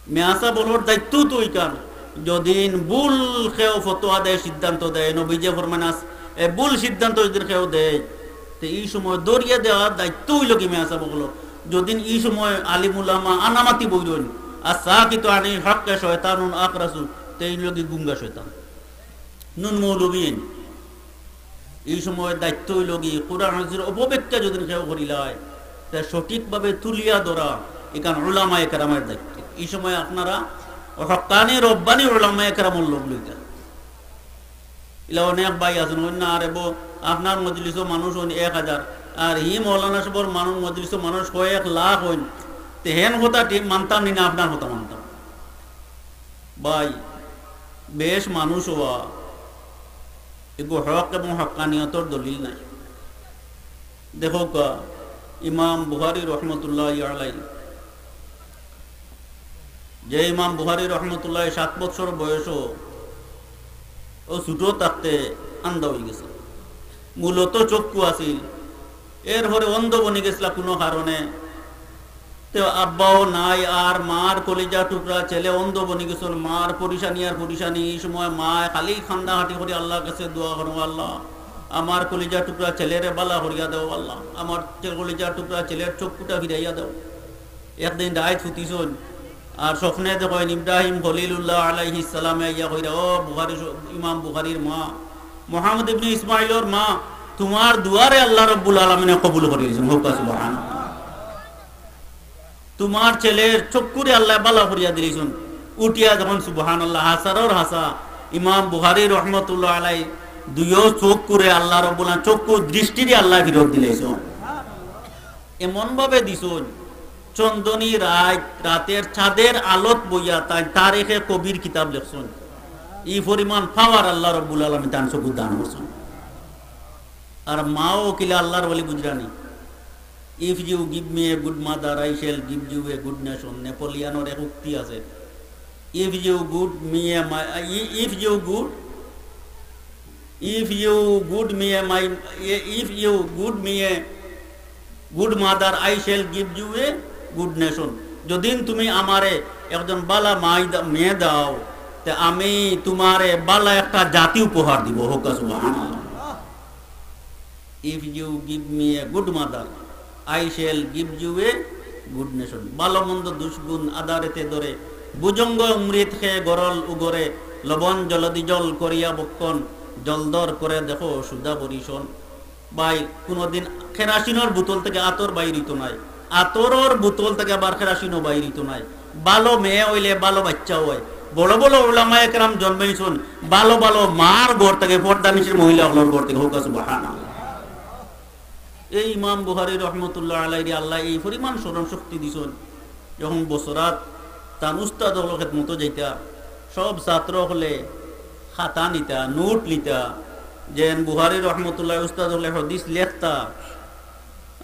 মেয়াসাব অকলর দায়িত্ব তো ইখান, যদিন ভুল কেউ ফতোয়া দেয়, সিদ্ধান্ত দেয়, নবীজিয়ে ফরমাইন আস-, এ ভুল সিদ্ধান্ত যদিন কেউ দেয়, তে ই সময় ধরিয়া দেওয়ার দায়িত্ব অইলো কি মেয়াসাব অকলর? যদিন ই সময় আলিম উলামা আনামাতি বইরইন, আর সাকিতু আনিল হক্কে শয়তানুন আখরাসু, তে ই অইলো কি গুঙ্গা শয়তান, নুন মৌলবীন। ই সময় দায়িত্ব অইলো কি, কুরআন হাদিসর অপব্যাখ্যা যদিন কেউ করিলায়, তে সঠিকভাবে তুলিয়া ধরা, ইখান উলামায়ে কেরামর দায়িত্ব। ই সময় আপনারা হক্কানি রব্বানি উলামায়ে কেরামর লগ লইতা। ইলা অনেক ভাই আছইন, অইন না, আরে বো, আপনার মজলিসো মানুষ অইন এক হাজার, আর ই মৌলানা সাবর মানুষ, মজলিসো মানুষ কয়েক লাখ অইন, তে হেন কথা ঠিক মানতাম নি না আপনার কথা মানতাম? ভাই, বেশ মানুষ অওয়া ইগু হক এবং হক্কানিয়তর দলিল নায়। দেখউক্কা, ইমাম বুখারী রহমতুল্লাহি আলাইহি, যে ইমাম বুখারী রহমতুল্লাহি সাত বছর বয়সো অউ ছুটো থাকতে আন্ধা অইগেছে, মূলত চক্ষু আছিল, এরপরে অন্ধ বনিগেছলা কুনু কারণে, তো আব্বাও নাই, আর মার কলিজা টুকরা ছেলে অন্ধ বনি গেছইন, মার পরিশানি আর পরিশানি। এই সময় মায় খালি কান্দাকাটি করি আল্লার কাছে দোয়া করইন, "আল্লাহ, আমার কলিজা টুকরা ছেলেরে বালা করিয়া দেও, আল্লাহ, আমার চে-, কলিজা টুকরা ছেলের চক্ষুটা ফিরাইয়া দেও।" একদিন রাইত হুতিছইন, আর স্বপ্নে দেখইন ইব্রাহিম খলিলুল্লাহ আলাইহিস সালামে আইয়া কইরা, "ও বুখারী শ-, ইমাম বুখারীর মা, মোহাম্মদ ইবনে ইসমাইলর মা, তুমার দোয়ারে আল্লাহ রব্বুল আলামিনে কবুল করিলিছইন।" কউক্কা সুবহানাল্লাহ। তুমার ছেলের চক্ষুরে আল্লায় বালা করিয়া দিলিছইন। উঠিয়া যখন সুবহানাল্লাহ, হাছারর হাছা, ইমাম বুখারী রহমতুল্লাহ আলাই দুইও চক্ষুরে আল্লাহ রব্বুল আলামিন চক্ষু দৃষ্টিরে আল্লায় ফিরত দিলিছইন। এমন ভাবে দিছইন, চন্দনী রাইত, রাতের চাঁদের আলোত বইয়া তাইন তারিখে কবির কিতাব লেখছইন। ই পরিমাণ power আল্লাহ রব্বুল আলামিন তান চক্ষুত দান করছইন। আর মাও কিলা আল্লার ওলি বুঝরানি। "If you give me a good mother, I shall give you a good nation." নেপোলিয়নর এক উক্তি আছে, "If you good me a my, if you good, if you good me a my, if you good me a good mother, I shall give you a good nation." যদিন তুমি আমারে একজন বালা মাই দা-, মেয়ে দাও, তে আমি তুমারে বালা একটা জাতি উপহার দিমু। কউক্কা সুবহানাল্লাহ। "If you give me a good mother, I shall give you a good nation." ভালো মন্দ দুষগুণ আদারেতে ধরে, ভুজঙ্গ অমৃত খেয়ে গরল উগরে, লবণ জলদি জল করিয়া বক্ষণ, জলদর করে দেখো সুধা বরিশন। ভাই, কুনুদিন কেরাসিনর বোতল থাকি আতর বাইর অইতো নায়, আতরর বোতল থাকি আবার কেরাসিনও বাইর অইতো নায়। ভালো মেয়ে অইলে ভালো বাইচ্চা অয়। বড় বড় উলামায়ে কেরাম জন্মাইছইন ভালো ভালো মার ঘর থাকি, পর্দানিশীন মহিলা অকলর ঘর থাকি। কউক্কা সুবহানাল্লাহ। এই ইমাম বুখারী রহমতুল্লাহ আলাইরে আল্লায় এই পরিমাণ স্মরণ শক্তি দিছইন, যখন বছরাত তান উস্তাদ অকলর খেদমতো যাইতা, সব ছাত্র অকলে খাতা নিতা, নোট নিতা, যেন বুখারী রহমতুল্লাহ উস্তাদ অকলে হাদিস লেখতা,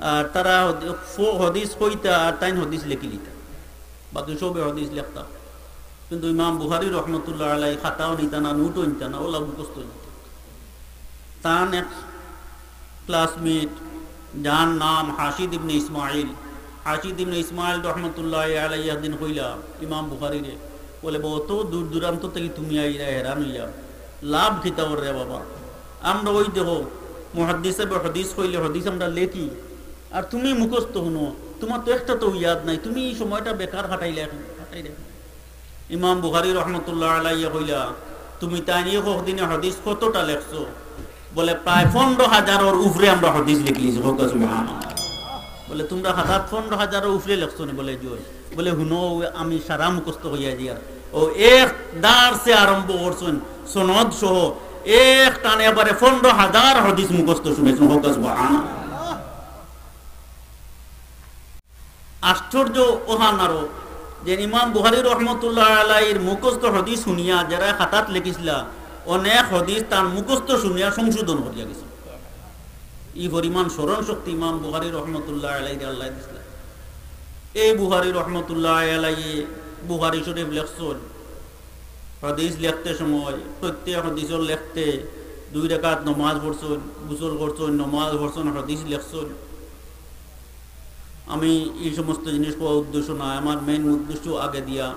আর তারা হদি-, ফো-, হাদিস কইতা, আর তাইন হাদিস লেখিলিতা। বাকি সবে হাদিস লেখতা। কিন্তু ইমাম বুখারী রহমতুল্লাহ আলাই খাতাও নিতা না, নোটও নিতা না, অউলা মুখস্থ নিতা। তান এক classmate, যার নাম হাশিদ ইবনে ইসমাইল, হাশিদ ইবনে ইসমাইল রহমতুল্লাহ আলাই একদিন কইলা ইমাম বুখারীরে, বলে, "অত দূর দূরান্ত থাকি তুমি আইরা, হেরান অইয়া, লাভ কিতা অর রে বাবা? আমরা ওই দেখো, মুহাদ্দিস সাবে হাদিস কইলে হাদিস আমরা লেখি, আর তুমি মুখস্থ হুনো, তুমার তো একটা তো ইয়াদ নাই, তুমি ই সময়টা বেকার কাটাইলা অখন, কাটাইলা অখন।" ইমাম বুখারী রহমতুল্লাহ আলাইহি কইলা, "তুমি তাইন ই কদিনে হাদিস কতটা লেখছো?" বলে, "প্রায় পনরো হাজারর উপরে আমরা হাদিস লেখিলিছি।" কউক্কা সুবহানাল্লাহ। বলে, "তুমরা হাজার পনরো হাজারর উপরে লেখছো নি?" বলে, "জি অয়।" বলে, "হুনো, আমি সারা মুখস্থ কইয়া যাইয়ার।" অউ এক দারসে আরম্ভ করছইন, সনদ সহ, এক টানে এবারে পনরো হাজার হাদিস মুখস্থ শুনাইছইন। কউক্কা সুবহানাল্লাহ। আশ্চর্য অখান আরো যে ইমাম বুখারী রহমতুল্লাহ আলাইহির মুখস্থ হাদিস হুনিয়া যেরা খাতাত লেখিছলা, অনেক হাদিস তান মুখস্থ হুনিয়া সংশোধন করিয়া গেছইন। ই পরিমাণ স্মরণ শক্তি ইমাম বুখারী রহমতুল্লাহ আলাইহিরে আল্লায় দিছলা। এই বুখারী রহমতুল্লাহ আলাইহি বুখারী শরীফ লেখছইন। হাদিস লেখতে সময় প্রত্যেক হাদিসর লেখতে দুই রাকাত নমাজ পড়ছইন, গোসল করছইন, নমাজ পড়ছইন, হাদিস লেখছইন। আমি ই সমস্ত জিনিস কওয়া উদ্দেশ্য নায়, আমার main উদ্দেশ্য আগে দিয়া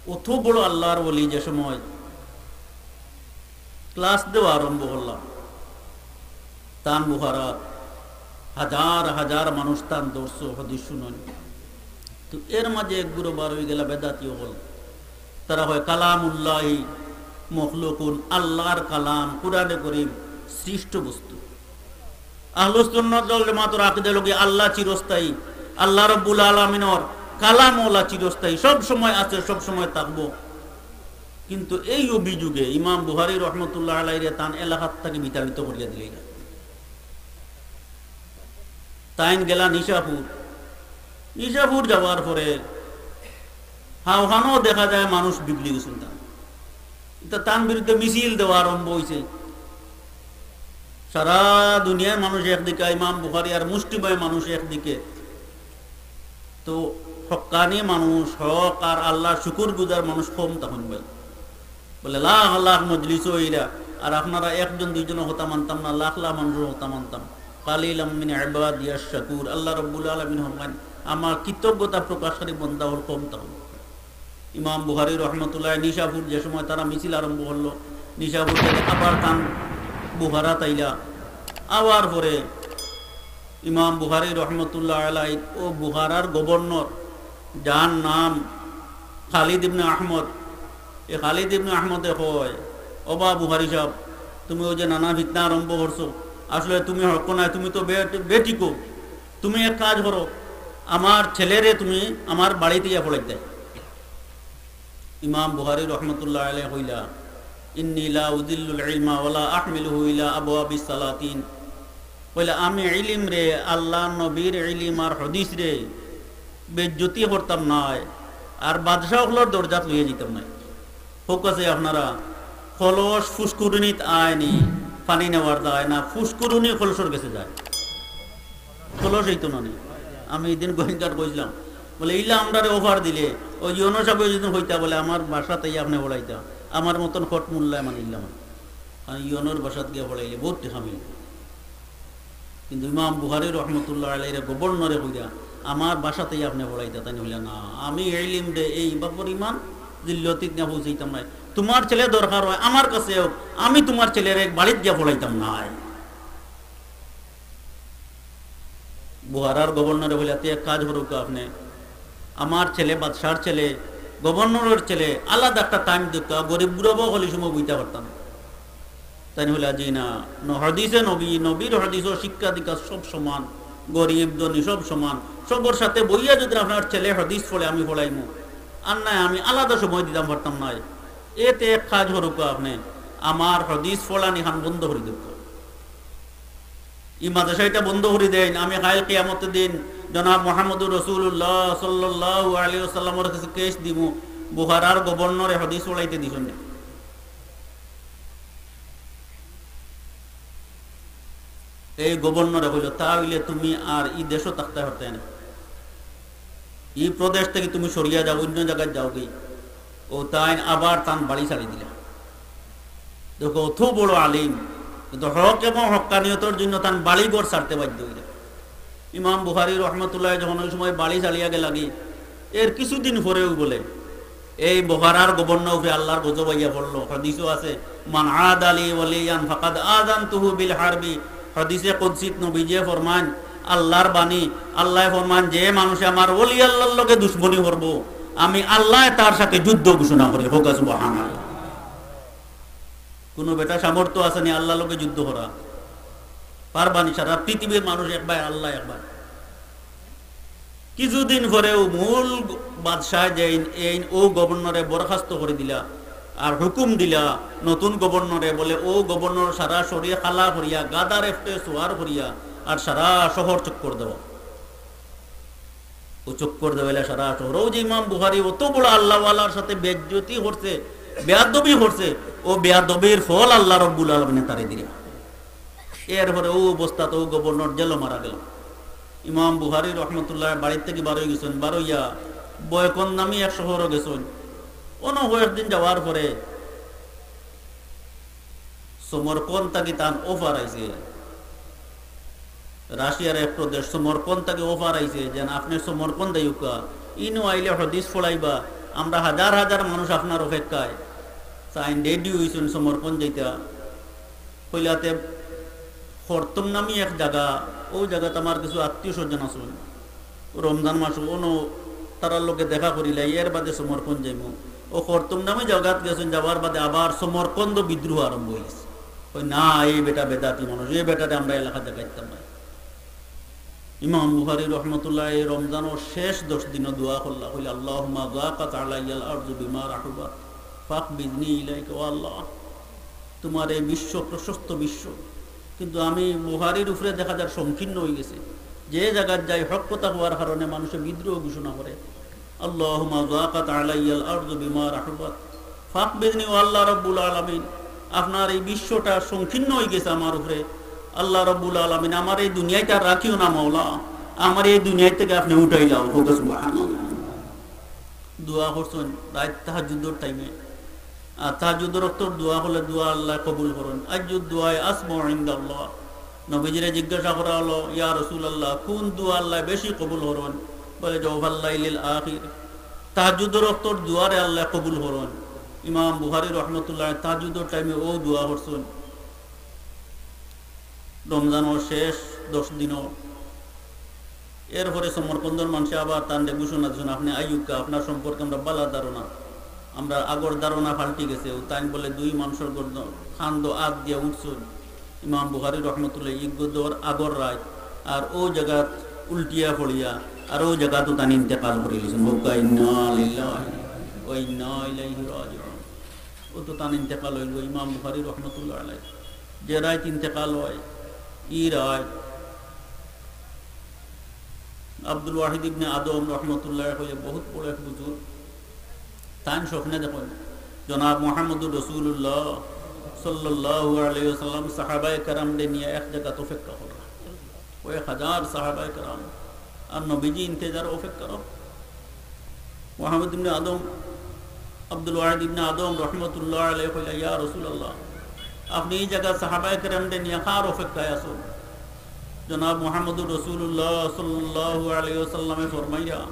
অত বড় আল্লার ওলি যে সময় class দেওয়া আরম্ভ করলা, তান বুখারাত হাজার হাজার মানুষ তান দরসো হাদিস হুনইন। তো এর মাঝে এক group বার অইগেলা বেদাতি অকল। তারা কয়, "কালামুল্লাহি মখলুকুন, আল্লার কালাম, কুরআনে করিম সৃষ্ট বস্তু।" আহলুস সুন্নাত ওয়াল জামাতর আকীদা অইলো গি আল্লা চিরস্থায়ী, আল্লা রব্বুল আলামিনর কালাম অলা চিরস্থায়ী, সব সময় আছে, সব সময় থাকবো। কিন্তু এই অভিযোগে ইমাম বুখারী রহমতুল্লাহ আলাইরে তান এলাকাত থাকি বিতাড়িত করিয়া দিলাইলা। তাইন গেলা নিশাপুর। নিশাপুর যাওয়ার পরে হাওখানো দেখা যায় মানুষ বিগড়ি গেছইন তান। ইতা তান বিরুদ্ধে মিছিল দেওয়া আরম্ভ অইছে। সারা দুনিয়ার মানুষ একদিকে, ইমাম বুখারী আর মুষ্টিমেয় মানুষ একদিকে। তো হক্কানি মানুষ, হক আর আল্লার শুকুরগুজার মানুষ কম তখন ভাই। বলে, "লাখ লাখ মজলিস অইরা, আর আপনারা একজন দুইজনর কথা মানতাম না, লাখ লাখ মানুষর কথা মানতাম।" "কালিলাম মিন ইবাদিয়াশ শাকুর।" আল্লা রব্বুল আলামিন ফরমাইন, আমার কৃতজ্ঞতা প্রকাশকারী বন্দা অকল কম থাকইন। ইমাম বুখারী রহমতুল্লাহ নিশাপুর যে সময় তারা মিছিল আরম্ভ করলো, নিশাপুর থেকে আবার তান বুখারাত আইলা। আবার পরে ইমাম বুখারী রহমতুল্লাহ আলাই ও বুখারার গভর্নর, যার নাম খালিদ ইবনে আহমদ, এই খালিদ ইবনে আহমদে কয়, "ও বা বুখারী সাহেব, তুমি ওই যে নানা ফিতনা আরম্ভ করছো, আসলে তুমি হক নাই, তুমি তো বে-, বেঠিকো। তুমি এক কাজ করো, আমার ছেলেরে তুমি আমার বাড়িত ইয়া পড়াইতায়।" ইমাম বুখারী রহমতুল্লাহ আলাইহি কইলা, "ইন্নী লা উদিল্লুল ইলমা ওয়ালা আহমিলুহু ইলা আবওয়াবিস সালাতিন।" কইলা, "আমি ইলিমরে, আল্লাহর নবীর ইলিম আর হাদিসরে বেইজ্জতি করতাম নায়, আর বাদশা অকলর দরজাত লইয়া যাইতাম নায়।" হক আছে আপনারা, কলস ফুসকুরুনিত আয়নি, পানি নেওয়ার যায় না, ফুসকুরুনি কলসর গেছে যায়। কলস অইতো না নি? আমি এদিন গোয়েন্দার কইছিলাম, বলে, "ইলা আমরারে offer দিলে, ওই ইউনো সাহেব যদি কইতা বলে, আমার বাসাত আইয়া আপনে পড়াইতা, আমার মতন খট মোল্লায় মানিলাম।" কারণ ইউনোর বাসাত গিয়া পড়াইলে বহুত টেকা মিলে। কিন্তু ইমাম বুখারী রহমতুল্লাহ আলাইহিরে গভর্নরে কইরা, "আমার বাসাত আইয়া আপনে পড়াইতা।" তাইন কইলা, "না, আমি ইলিমরে এই বা পরিমাণ জিল্লতিত না পৌঁছাইতাম নায়। তোমার ছেলে দরকার হয়, আমার কাছে হোক, আমি তোমার ছেলেরে এক বাড়িত গিয়া পড়াইতাম নায়।" বুখারার গভর্নরে কইলা, "তে এক কাজ করুক আপনে, আমার ছেলে, বাদশার ছেলে, গভর্নরের ছেলে, আলাদা একটা time দিউক্কা, গরিব গুরবা অকল ই সময় বইতা পারতা না।" তাইন কইলা, "জি না, ন-, হাদিসে নবী, নবীর হাদিসও শিক্ষা দীক্ষা সব সমান, গরিব ধনী সব সমান, সবর সাথে বইয়া যদি আপনার ছেলে হাদিস পড়ে আমি পড়াইমু, আর নায় আমি আলাদা সময় দিতাম পারতাম নায়। এতে এক কাজ করুক আপনে, আমার হাদিস পড়ানি খান বন্ধ করি দেউক্কা।" ই মাদ্রাসা ইটা বন্ধ করি দেইন, আমি কাইল কিয়ামতের দিন জনাব মুহাম্মদুর রাসূলুল্লাহ সাল্লাল্লাহু আলাইহি ওয়াসাল্লামর কাছে case দিমু, বুখারার গভর্নরে হাদিস পড়াইতে দিছইন না। এই গভর্নরে কইল, "তা অইলে তুমি আর ই দেশো থাকতায় পারতায় না, ই প্রদেশ থাকি তুমি সরিয়া যাও, অইন্য জাগাত যাওগি।" ও তাইন আবার তান বাড়ি ছাড়ি দিলা। দেখো, অত বড় আলিম, কিন্তু হক এবং হক্কানিয়তর জন্য তান বাড়ি ঘর ছাড়তে বাধ্য অইলা। ইমাম বুখারী রহমতুল্লাহ যখন ওই সময় বাড়ি ছাড়িয়া গেলাগি, এর কিছুদিন পরেউ বলে এই বুখারার গভর্নর উপরে আল্লাহর গজব আইয়া পড়লো। হাদিসও আছে, "মান আদা লি ওয়ালিয়ান ফাকাদ আযানতুহু বিল হারবি।" হাদিসে কুদসিত নবীজিয়ে ফরমান, আল্লাহর বাণী, আল্লায় ফরমান, "যে মানুষে আমার ওলি আল্লাহর লগে দুশমনি করবো, আমি আল্লায় তার সাথে যুদ্ধ ঘোষণা করি।" কউক্কা সুবহানাল্লাহ। কুনু বেটা সামর্থ্য আছে নি আল্লাহর লগে যুদ্ধ করা? পারবা নি? সারা পৃথিবীর মানুষ এক ভাই, আল্লাহ এক ভাই। কিছুদিন পরেউ মূল বাদশায় যেইন, এইন ও গভর্নরে বরখাস্ত করি দিলা, আর হুকুম দিলা নতুন গভর্নরে, বলে, ও গভর্নর সারা শরীর কালা করিয়া, গাধার এফটে সোয়ার করিয়া, আর সারা শহর চক্কর দেওয়া। ও চক্কর দেওয়াইলা সারা শহর। ও যে ইমাম বুখারী অত বড় আল্লাহওয়ালার সাথে বেইজ্জতি করছে, বেয়াদবি করছে, ও বেয়াদবির ফল আল্লাহ রব্বুল আলামিনে তারে দিলা। এরপরে ও অবস্থাত ও গভর্নর জেলো মারা গেল। ইমাম বুখারী রহমতুল্লাহ বাড়ির থাকি বার অই গেছইন, বার অইয়া বয়কন নামি এক শহরো গেছইন। অনো কয়েকদিন যাওয়ার পরে সমরকন্দ থাকি তান offer আইছে, রাশিয়ার এক প্রদেশ সমরকন্দ থাকি offer আইছে যে, "আপনে সমরকন্দ আইউক্কা, ইনো আইলে হাদিস পড়াইবা, আমরা হাজার হাজার মানুষ আপনার অপেক্ষায়।" তাইন ready অইছইন সমরকন্দ যাইতা। কইলা তে খর্তুম নামি এক জাগা, অউ জাগাত আমার কিছু আত্মীয় স্বজন আছইন, রমজান মাসো অনো তারার লগে দেখা করিলাই, এর বাদে সমরকন্দ যাইমু। ও খর্তুম নামি জাগাত গেছইন, যাওয়ার বাদে আবার সমরকন্দ বিদ্রোহ আরম্ভ অই গেছে। কয়, "না, এই বেটা বেদাতি মানুষ, এই বেটারে আমরা এলাকা দেখাইতাম না।" ইমাম বুখারী রহমতুল্লাহ এই রমজানর শেষ দশ দিনও দোয়া করলা, কইলা, "আল্লাহুম্মা যাকাত আলাইয়াল আরদু বিমা রাহুবাত, ফাকবিদনি ইলাইকা।" ও আল্লাহ, তোমার এই বিশ্ব, প্রশস্ত বিশ্ব, কিন্তু আমি বুখারীর উপরে দেখা যার সংকীর্ণ অই গেছে। যে জাগাত যাই হক কথা কওয়ার কারণে মানুষে বিদ্রোহ ঘোষণা করে। আল্লাহুম্মা যাকাত আলাইয়াল আরদু বিমা রাহুবাত, ফাকবিদনি, ও আল্লাহ রব্বুল আলামিন, আপনার এই বিশ্বটা সংকীর্ণ অই গেছে আমার উপরে। আল্লাহ রব্বুল আলামিন, আমার এই দুনিয়াটা রাখিও না মাওলা, আমার এই দুনিয়া থাকি আপনে উঠাই লাও। কউক্কা সুবহানাল্লাহ। দোয়া করছইন রাইত তাহাজ্জুদর time-এ। আর তাহাজ্জুদর অক্তর দোয়া করলে দোয়া আল্লায় কবুল করইন। আইয়ুদ দুআই আসমাউ ইনদাল্লাহ। নবীজিরে জিজ্ঞাসা করা অইলো, "ইয়া রাসূলুল্লাহ, কুন দোয়া আল্লায় বেশি কবুল করইন?" বলে, "জওফাল লাইলিল আখির।" তাহাজ্জুদর অক্তর দোয়ারে আল্লায় কবুল করইন। ইমাম বুখারী রহমতুল্লাহ তাহাজ্জুদর টাইমে অউ দোয়া করছইন রমজানর শেষ দশ দিনও। এরপরে সমরকন্দর মানষে আবার তানরে ঘোষণা দিছইন, "আপনে আইউক্কা, আপনার সম্পর্কে আমরার ভালা ধারণা, আমরার আগর ধারণা পাল্টি গেছে।" অউ তাইন বলে দুই মানষর গর্দন, কান্দো আত দিয়া উঠছইন। ইমাম বুখারী রহমতুল্লাহ ইগুদর আগর রাইত, আর অউ জাগাত উল্টিয়া পড়িয়া, আর অউ জাগাত তান ইন্তেকাল করিলিছইন। কউক্কা ইন্না লিল্লাহি ওয়া ইন্না ইলাইহি রাজিউন। অউ তো তান ইন্তেকাল অইল ইমাম বুখারী রহমতুল্লাহ আলাইহি। যে রাইত ইন্তেকাল অয়, ই রাইত আব্দুল ওয়াহিদ ইবনে আদম রহমতুল্লাহ আলাইহি, বহুত বড় এক বুজুর্গ, তাইন স্বপ্নে দেখইন, জনাব মুহাম্মদুর রাসূলুল্লাহ সাল্লাল্লাহু আলাইহি ওয়াসাল্লাম সাহাবায়ে কেরামরে নিয়া এক জাগাত অপেক্ষা কররা। কয়েক হাজার সাহাবায়ে কেরাম আর নবীজি ইন্তেজার অপেক্ষা কররা। মুহাম্মদ ইবনে আদম, আব্দুল ওয়াহিদ ইবনে আদম রহমতুল্লাহ আলাইহি কইলা, "ইয়া রাসূলুল্লাহ, আপনে ই জাগাত সাহাবায়ে কেরামরে নিয়া কার অপেক্ষায় আছইন?" জনাব মুহাম্মদুর রাসূলুল্লাহ সাল্লাল্লাহু আলাইহি ওয়াসাল্লামে ফরমাইরা,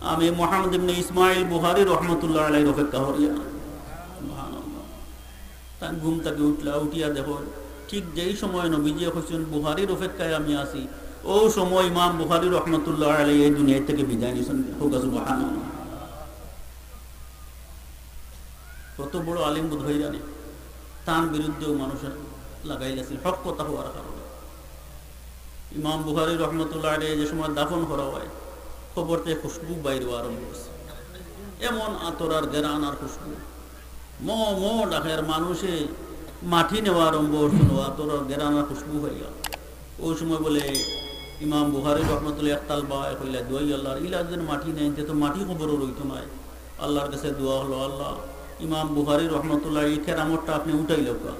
"আমি মুহাম্মদ ইবনে ইসমাইল বুখারী রহমতুল্লাহ আলাইহির অপেক্ষা করিয়া।" সুবহানাল্লাহ। তাইন ঘুম থাকি উঠলা, উঠিয়া দেখইন, ঠিক যেই সময় নবীজিয়ে কইছইন, "বুখারীর অপেক্ষায় আমি আছি", অউ সময় ইমাম বুখারী রহমতুল্লাহ আলাইহি এই দুনিয়া থাকি বিদায় নিছইন। কউক্কা সুবহানাল্লাহ। কত বড় আলিম বুঝ অইরা নি, তান বিরুদ্ধেও মানুষে লাগাইল আছিল, হক কথা অওয়ার কারণে। ইমাম বুখারী রহমতুল্লাহ আলাইহি যে সময় দাফন করা অয়, কবর থাকি খুশবু বাইর অওয়া আরম্ভ অইছে, এমন আতর আর গেরান আর খুশবু, ম ম ডাকের, মানুষে মাটি নেওয়া আরম্ভ করছইন, অউ আতর আর গেরান আর খুশবু পাইয়া। অউ সময় বলে ইমাম বুখারী রহমতুল্লাহ এক তালবায় কইলা, "দুয়াই আল্লাহর, ইলা যেন মাটি নেইন, তে তো মাটি কবরো রইতো নায়।" আল্লাহর কাছে দোয়া অইলো, "আল্লাহ, ইমাম বুখারী রহমতুল্লাহ ই কেরামতটা আপনে উঠাইলাউক্কা।"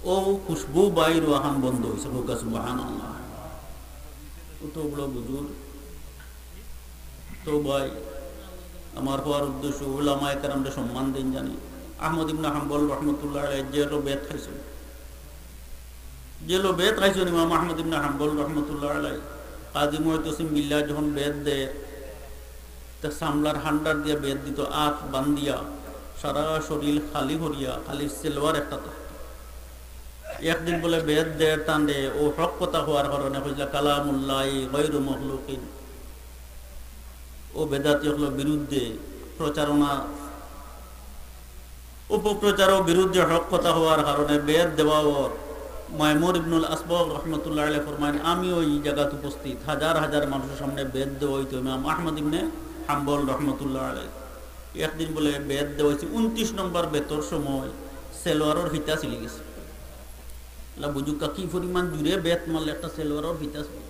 অউ খুশবু বাইর অওয়াখান বন্ধ অইছে। কউক্কা সুবহানাল্লাহ। অত বড় বুজুর্গ। তো ভাই, আমার কওয়ার উদ্দেশ্য, উলামায়ে কেরামরে সম্মান দেইন জানি। আহমদ ইবনে হাম্বল রহমতুল্লাহ আলাইহি জেলো বেত খাইছইন। জেলো বেত খাইছইন ইমাম আহমদ ইবনে হাম্বল রহমতুল্লাহ আলাইহি। কাজী মুহতাসিম বিল্লাহ যখন বেত দেয়, তে চামড়ার হান্ডার দিয়া বেত দিত, আত বান্ধিয়া, সারা শরীর খালি করিয়া, খালি সেলোয়ার একটা থাকত। একদিন বলে বেত দের তানরে, অউ হক কথা কওয়ার কারণে কইলা, "কালামুল্লাহি গায়রু মাখলুকিন।" অউ বেদাতি অকলর বিরুদ্ধে প্রচারণা, অপপ্রচার ও বিরুদ্ধে হক কথা কওয়ার কারণে বেত দেওয়া অর। মাইমুন ইবনুল আসবগ রহমতুল্লাহ আলাইহি ফরমাইন, "আমিও ই জাগাত উপস্থিত, হাজার হাজার মানুষর সামনে বেত দেওয়া অইতো ইমাম আহমদ ইবনে হাম্বল রহমতুল্লাহ আলাইহি।" একদিন বলে বেত দেওয়া অইছে, ঊনত্রিশ নম্বর বেতর সময় সেলোয়ারর ফিতা ছিলি গেছে। আল্লাহ বুঝুক্কা কি পরিমাণ জুরে বেত মারলে একটা সেলোয়ারর ফিতা ছিলি।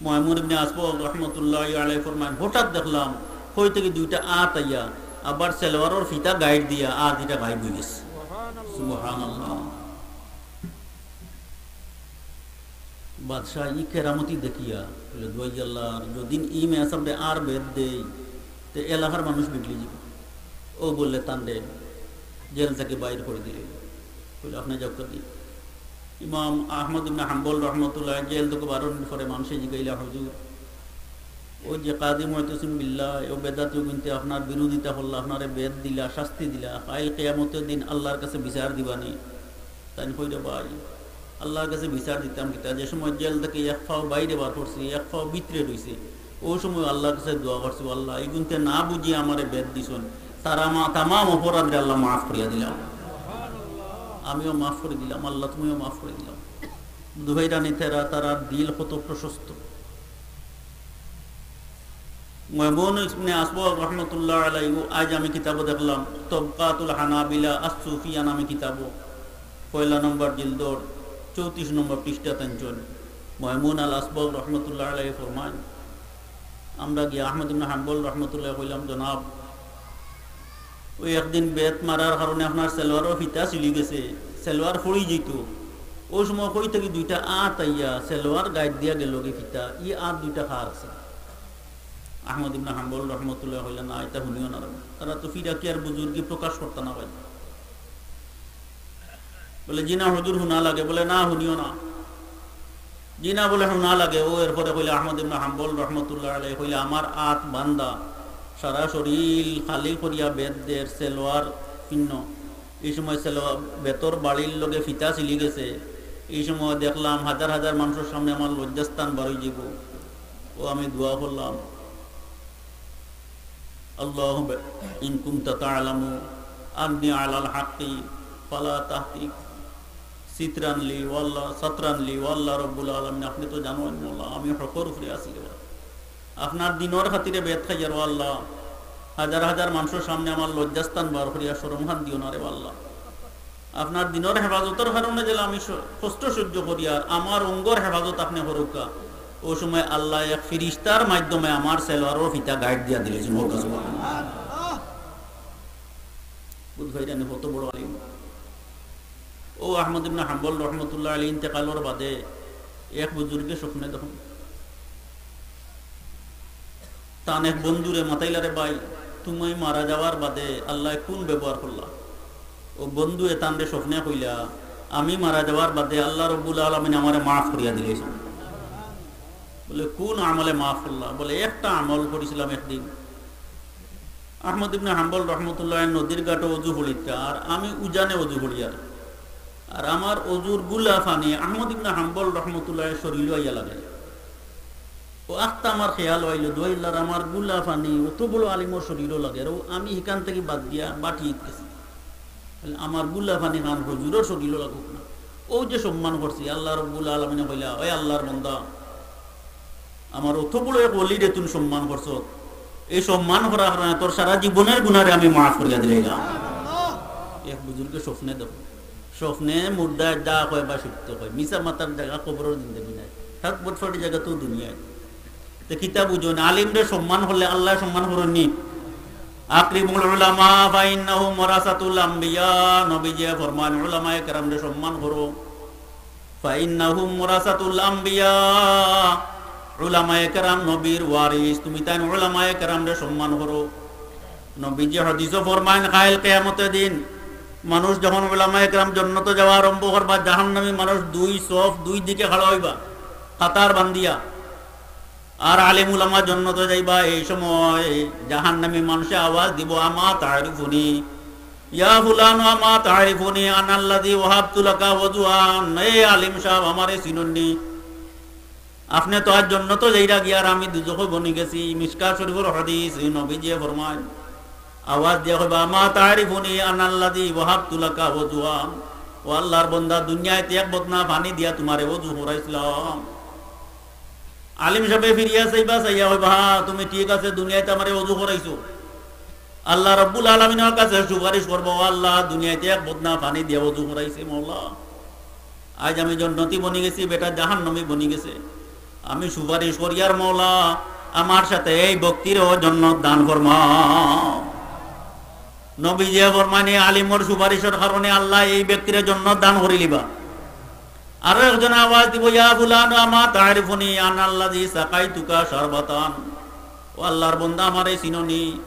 মাইমুন ইবনে আসবগ রহমতুল্লাহ আলাইহি ফরমাইন, "হঠাৎ দেখলাম কই থাকি দুইটা আত আইয়া আবার সেলোয়ারর ফিতা গাইড় দিয়া আত ইটা গায়েব অই গেছে।" সুবহানাল্লাহ। বাদশাহ ই কেরামতি দেখিয়া বলে, "দুয়াই আল্লাহর, যদিন ই মেসাবরে আর বেত দেই, তে এলাকার মানুষ বিগড়ি যাইবো।" অউ বলে তানরে জেল থাকি বাইর করি দিলে। কইলে, "আপনে যাউক্কা দি।" ইমাম আহমদ ইবনে হাম্বল রহমতুল্লাহ জেল থাকি বারনির পরে মানষে জিগাইলা, "হুজুর, অউ যে কাজী মুহতাসিম বিল্লাহ, অউ বেদাতি অগুইন্তে আপনার বিরোধিতা করলা, আপনারে বেত দিলা, শাস্তি দিলা, কাইল কিয়ামতর দিন আল্লাহর কাছে বিচার দিবানি?" তাইন কইরা, "ভাই, আল্লাহর কাছে বিচার দিতাম কিতা? যে সময় জেল থাকি এক পাও বাইরে বার করছি, এক পাও ভিতরে রইছে, অউ সময় আল্লাহর কাছে দোয়া করছি, 'আল্লাহ, ইগুইন্তে না বুঝিয়া আমারে বেত দিছইন, তারা মা-, তামাম অপরাধরে আল্লাহ মাফ করিয়া দিলাম। আমিও মাফ করি দিলাম, আল্লাহ তুমিও মাফ করি দিলাম।'" দুহাইরানি তেরা, তারার দিল কত প্রশস্ত। মাইমুন ইবনে আসবগ রহমতুল্লাহ আলাইহি, আইজ আমি কিতাবো দেখলাম, তবকাতুল হানাবিলা আস-সুফিয়া নামে কিতাবো, পয়লা নম্বর জিলদর চৌত্রিশ নম্বর পৃষ্ঠা তানছইন। মাইমুন আল আসবগ রহমতুল্লাহ আলাইহি ফরমাইন, আমরা গিয়া আহমদ ইবনে হাম্বল রহমতুল্লাহ কইলাম, "জনাব, অউ একদিন বেত মারার কারণে আপনার সেলোয়ারর ফিতা ছিলি গেছে, সেলোয়ার ফুড়ি যাইতো, অউ সময় কই থাকি দুইটা আত আইয়া সেলোয়ার গাইড় দিয়া গেলোগি ফিতা, ই আত দুইটা কার আছে?" আহমদ ইবনে হাম্বল রহমতুল্লাহ কইলা, "না, ইতা হুনিও না রে। তারা তো ফিরাকিয়ার বুজুর্গি প্রকাশ করতা না ভাই।" বলে, "জি না হুজুর, হুনা লাগে।" বলে, "না, হুনিও না।" জি না বলে হুনা লাগে। ও এরপরে কইলা, আহমদ ইবনে হাম্বল রহমতুল্লাহ আলাইহি কইলা, আমার আত বান্ধা, সারা শরীল খালি করিয়া বেত দের, সেলোয়ার পিন্ন। এই সময় সেলোয়ার, বেতর বাড়ির লগে ফিতা ছিলি গেছে। এই সময় দেখলাম হাজার হাজার মানুষের সামনে আমার লজ্জাস্থান বারই যাব। ও আমি দোয়া করলাম, আল্লাহুম্মা ইন কুনতা তা'লামু আন্নী আলাল হাক্কি ফালা তাহদিক। সিতরান লি ওয়াল্লাহ, সাতরান লি ওয়াল্লাহ রব্বুল আলামিন, আপনি তো জানেন মওলা, আমি হকর উপরে আছি রে আল্লাহ। আপনার দিনর খাতিরে বেত খাইয়ার ও আল্লাহ, হাজার হাজার মানুষের সামনে আমার লজ্জাস্থান বার করিয়া শরম খান দিও না রে আল্লাহ। আপনার দিনর হেফাজতর কারণে যেলা আমি স-, কষ্ট সহ্য করিয়ার, আমার অঙ্গর হেফাজত আপনি করুক্কা। ও সময় আল্লাহ এক ফিরিস্তার মাধ্যমে আমার সেলোয়ারর ফিতা গাইড দিয়া দিলে। বুঝ ভাই জানি কত বড় আলিম। ও আহমদ ইবনে হাম্বল রহমতুল্লাহ আলী ইন্তেকালর বাদে এক বুজুর্গে স্বপ্নে দেখুন, তান এক বন্ধুরে মাতাইলা, রে ভাই, তুমি মারা যাওয়ার বাদে আল্লাহ কোন ব্যবহার করলা? ও বন্ধুয়ে তানরে স্বপ্নে কইলা, আমি মারা যাওয়ার বাদে আল্লাহ রব্বুল আলামিন আমারে মাফ করিয়া দিলাইছইন। বলে, কোন আমলে মাফ করলা? বলে, একটা আমল করিছিলাম একদিন। আহমদ ইবনে হাম্বল রহমতুল্লাহ নদীর ঘাটো অজু করিতা, আর আমি উজানে অজু করিয়ার। আর আমার অজুর গুলা পানি আহমদ ইবনে হাম্বল রহমতুল্লাহ শরীরো আইয়া লাগে। ও আখতা আমার খেয়াল অইলো, দোয়াইল্লার আমার গুলা পানি অত বড় আলিমর শরীরো লাগে, আর ও আমি হিকান থাকি বাদ দিয়া বাটিত গেছি। তাইলে আমার গুলা পানি খান হুজুরর শরীরো লাগুক না। ও যে সম্মান করছি, আল্লাহ রব্বুল আলামিনে কইলা, ওই আল্লাহর বান্দা, আমার অত বড় এক ওলিরে তুই সম্মান করছত, এই সম্মান করার কারণে তোর সারা জীবনের গুনারে আমি মাফ করিয়া দিলাইলাম। এক বুজুর্গে স্বপ্নে দেখো, স্বপ্নে মুর্দায় যা কয় বা সত্য কয়, মিছা মাতার জাগা কবরর জিন্দেগি নাই, হক বটফাটি জাগা তো দুনিয়ায়। তে কিতা বুঝইন, আলিমরে সম্মান করলে আল্লায় সম্মান করইন নি? আকরিমুল উলামা ফাইন্নাহুম ওয়ারাসাতুল আম্বিয়া। নবীজিয়ে ফরমাইন, উলামায়ে কেরামরে সম্মান করো। ফাইন্নাহুম ওয়ারাসাতুল আম্বিয়া। উলামায়ে কেরাম নবীর ওয়ারিস, তুমি তাইন উলামায়ে কেরামরে সম্মান করো। নবীজিয়ে হাদিসো ফরমাইন, কাইল কিয়ামতর দিন মানুষ যখন উলামায়ে কেরাম জন্নতো যাওয়া আরম্ভ করবা, জাহান্নামী মানুষ দুই সফ দুই দিকে খাড়া অইবা, কাতার বান্ধিয়া। আর আলিম উলামা জন্নতো যাইবা, এই সময় জাহান্নামী মানষে আওয়াজ দিবো, "আমা তা'রিফুনি? ইয়া ফুলান, আমা তা'রিফুনি? আনাল্লাযী ওয়াহাবতু লাকা ওয়াজুহান।" এ আলিম সাব, আমারে চিনইন নি? আপনে তো আইজ জন্নতো যাইরা গিয়া, আর আমি দুজখো বনি গেছি। মিশকাত শরীফর হাদিস, এই নবীজিয়ে ফরমাইন, আওয়াজ দিয়া কইবা, "আমা তা'রিফুনি? আনাল্লাযী ওয়াহাবতু লাকা ওয়াজুহান।" ও আল্লাহর বন্দা, দুনিয়াত এক বদনা পানি দিয়া তুমারে ওযু করাইছিলাম। আলিম সাবে ফিরিয়া চাইবা, চাইয়া কইবা, "হ্যাঁ, তুমি ঠিক আছে, দুনিয়াত আমারে ওযু করাইছো।" আল্লাহ রব্বুল আলামিনর কাছে সুপারিশ করবো, "ও আল্লাহ, দুনিয়াত এক বদনা পানি দিয়া ওযু করাইছে মওলা, আইজ আমি জন্নতি বনি গেছি, বেটা জাহান্নামী বনি গেছে। আমি সুপারিশ করিয়ার মওলা, আমার সাথে এই ব্যক্তিরেও জন্নত দান ফরমাও।" নবীজিয়ে ফরমাইন, আলিমর সুপারিশর কারণে আল্লায় এই ব্যক্তিরে জন্নত দান করিলিবা। আরো একজনে আওয়াজ দিবো, "ইয়া ফুলান, আমা তা'রিফুনি? আনাল্লাযী সাকাইতুকা শারবাতান।" ও আল্লাহর বন্দা, আমারে চিনো নি?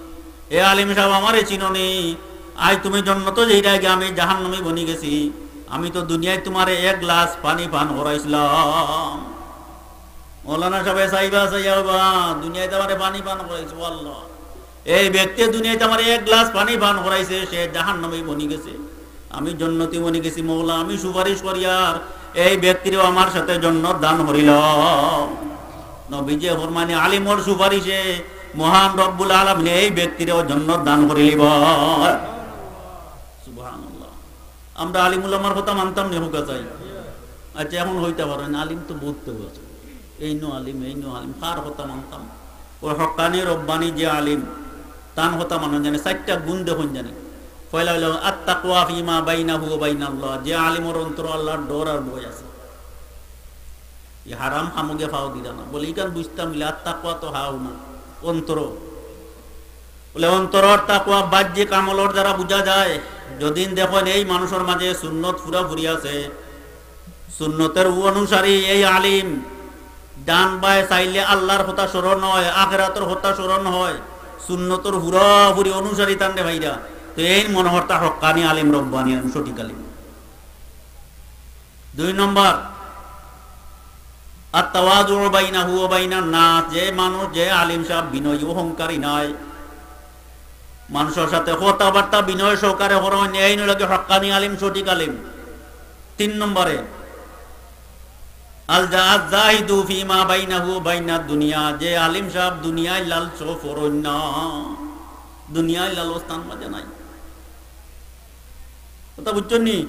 এ আলিম সাব, আমারে চিনো নি? আইজ তুমি জন্নতো যাইরায় গিয়া, আমি জাহান্নামী বনি গেছি। আমি তো দুনিয়াত তুমারে এক গ্লাস পানি পান করাইছিলাম। মৌলানা সাবে চাইবা, চাইয়া কইবা, "দুনিয়াত আমারে পানি পান করাইছো, ও আল্লাহ। এই ব্যক্তিয়ে দুনিয়াত আমারে এক গ্লাস পানি পান করাইছে, সে জাহান্নামী বনি গেছে। আমি জন্নতি বনি গেছি মওলা, আমি সুপারিশ করিয়ার এই ব্যক্তিরেও আমার সাথে জন্নত দান করিলাও।" নবীজিয়ে ফরমাইন, আলিমর সুপারিশে মহান রব্বুল আলামিনে এই ব্যক্তিরেও জন্নত দান করিলিবা। সুবহানাল্লাহ। আমরা আলিম উলামার কথা মানতাম নি, কউক্কা চাই? আচ্ছা, এখন কইতা পারইন, আলিম তো বউত আছে, এইন আলিম, এইন আলিম, কার কথা মানতাম? ও হক্কানি রব্বানি যে আলিম, তান কথা মানইন জানি, চাইরটা গুণ দেখইন জানি। পয়লা অইলো, আত-তাকওয়া ফিমা বাইনাহু ওয়া বাইনাল্লাহ, যে আলিমর অন্তরো আল্লাহর ডর আর ভয় আছে। ই হারাম কামো গিয়া পাও দিরা না। বলে, ইখান বুঝতাম অইলে, আত-তাকওয়া তো হাহুনা, অন্তরো। বলে, অন্তরর তাকওয়া বাহ্যিক আমলর দ্বারা বুঝা যায়। যদিন দেখইন এই মানুষর মাঝে সুন্নত পুরাপুরি আছে, সুন্নতর অনুসারী এই আলিম, ডান বায় চাইলে আল্লাহর কথা স্মরণ হয়, আখেরাতর কথা স্মরণ হয়, সুন্নতর পুরাপুরি অনুসারী তানরে পাইরা, তো এইন মনো করতা হক্কানি আলিম, রব্বানি আলিম, সঠিক আলিম। দুই নম্বর, আত-তাওয়াযুউ বাইনাহু ওয়া বাইনান নাস, যে মানুষ, যে আলিম সাব বিনয়ী অহংকারী নায়, মানষর সাথে কথাবার্তা বিনয় সহকারে করইন, এইন লাগি হক্কানি আলিম, সঠিক আলিম। তিন নম্বরে, আল-জা-, আজ-জাহিদু ফিমা বাইনাহু ওয়া বাইনাদ দুনিয়া, যে আলিম সাব দুনিয়ার লালচ করইন না, দুনিয়ার লালচ তান মাঝে নাই। কথা বুঝছইন নি?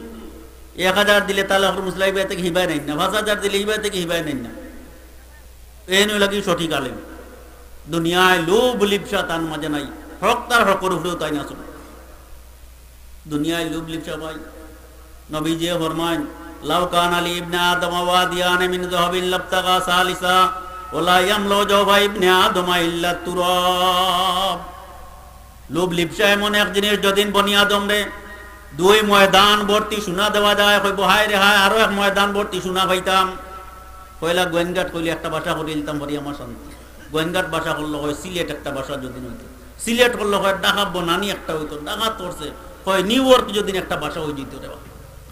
এক হাজার দিলে তালাকর মাসলা ইবায় থাকি হিবায় নেইন না, পাঁচ হাজার দিলে ইবায় থাকি হিবায় নেইন না। এইন লাগি সঠিক আলিম। দুনিয়ার লোভ লিপ্সা তান মাঝে নাই, হকদার হকর উপরেউ তাইন আছইন। দুনিয়ার লোভ লিপ্সা ভাই। নবীজিয়ে ফরমাইন, "লাউ কানা লি ইবনে আদম ওয়াদিয়ান মিন যাহাবিন লাবতাগা সালিসা, ওয়া লা ইয়ামলাউ জাওফা ইবনে আদম ইল্লা তুরাব।" লোভ লিপ্সা এমন এক জিনিস, যদিন বনি আদমরে দুই ময়দান ভর্তি সোনা দেওয়া যায়, কইবো, "হায় রে হায়, আরো এক ময়দান ভর্তি সোনা পাইতাম।" পয়লা গোয়েনঘাট কইলে একটা বাসা করি দিতাম পারি, আমার শান্তি। গোয়েনঘাট বাসা করলো কয় সিলেট একটা বাসা যদিন অইতো, সিলেট করলো কয় ঢাকা বনানী একটা অইতো, ঢাকা করছে কয় নিউ ইয়র্ক যদিন একটা বাসা অই যাইতো রে বা।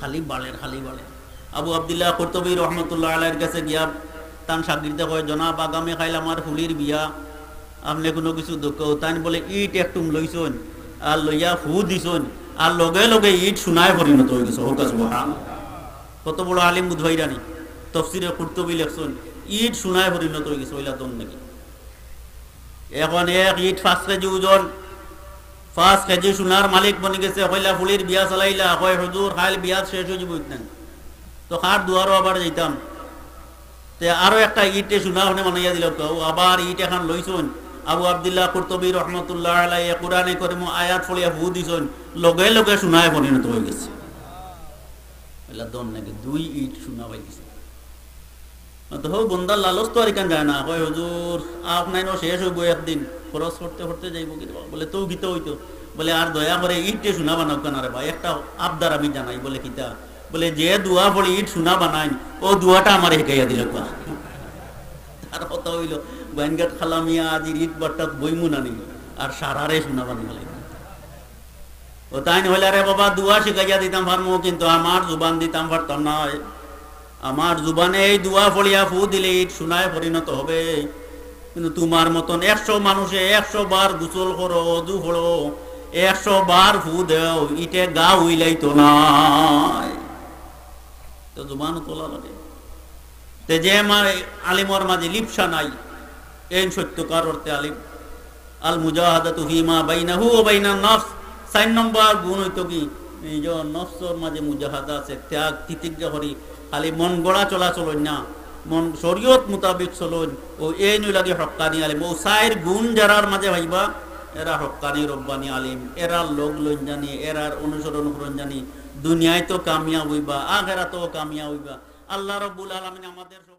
খালি বাড়ের, খালি বাড়ের। আবু আব্দুল্লাহ কুরতুবী রহমতুল্লাহ আলাইহির গেছে গিয়া তান শাগির্দে কয়, "জনাব, আগামী কাইল আমার ফুড়ির বিয়া, আপনে কুনু কিছু দেখাউক্কা।" তাইন বলে, "ইট একটুম লইছইন, আর লইয়া ফু দিছইন, আর লগে লগে ইট সোনায় পরিণত অই গেছে।" কউক্কা সুবহান। কত বড় আলিম বুঝাইরা নি, তফসিরে কুরতুবী লেখছইন, ইট সোনায় পরিণত অই গেছে, অইলা ধন নাকি? এখন এক ইট পাঁচ কেজি ওজন, পাঁচ কেজি সোনার মালিক বনি গেছে। কইলা, "ফুড়ির বিয়া চালাইলা?" কয়, "হুজুর, কাইল বিয়া শেষ অই যাইবো ইখান।" তো কার দুয়ারো আবার যাইতাম? তে আরো একটা ইটে সোনা অনে বানাইয়া দিলাউক্কা। আবার ইট এখান লইছইন। আবু আব্দুল্লাহ কুরতুবী রহমতুল্লাহ আলাইহি কোরআনে করিম আয়াত পড়িয়া ফু দিছইন, লগে লগে সোনায় পরিণত অই গেছে। অইলা ধন নাকি? দুই ইট সোনা পাই গেছে। তো হউ বন্দার লালচ তো আর ইখান যায় না। কয়, "হুজুর, আপনাইনও শেষ অইবো একদিন, খরচ করতে করতে যাইবো।" কিতা বলে, "তো কিতা অইতো?" বলে, "আর দয়া করি ইটে সোনা বানাউক্কা না রে বা, একটা আবদার আমি জানাই।" বলে, "কিতা?" বলে, "যে দোয়া পড়ি ইট সোনা বানাইন, অউ দোয়াটা আমারে হিকাইয়া দিলাউক্কা।" তার কথা অইলো, গোয়েনঘাট খালামিয়া আজির ইট ভাট্টাত বইমু না নি, আর সারারে সোনা বানাইমু। ও তাইন কইলা, "রে বাবা, দোয়া হিকাইয়া দিতাম পারমু, কিন্তু আমার জুবান দিতাম পারতাম নায়। আমার জুবানে এই দোয়া পড়িয়া ফু দিলে ইট সোনায় পরিণত হবে, কিন্তু তুমার মতন একশো মানুষে একশো বার গোসল করো, অজু করো, একশো বার ফু দেও, ইটে গা উইলাইতো নায়।" তো জুবান তোলা লাগে। তে যে মা-, আলিমর মাঝে লিপ্সা নাই, এইন সত্যকার অর্থে আলিম। আল মুজাহাদাতু ফিমা বাইনাহু ওয়া বাইনান নাফস। চাইর নম্বর গুণ অইতো কি? নিজর নফসর মাঝে মুজাহাদা আছে, ত্যাগ তিতিক্ষা করি, খালি মন গড়া চলা চলইন না, মন শরীয়ত মোতাবেক চলইন। অউ এইন লাগি হক্কানি আলিম। অউ চাইর গুণ যারার মাঝে পাইবা, এরা হক্কানি রব্বানি আলিম। এরার লগ লইন জানি, এরার অনুসরণ করইন জানি, দুনিয়াত তো কামিয়াব অইবা, আখেরাতও কামিয়াব অইবা। আল্লাহ রব্বুল আলামিন আমাদের সবাই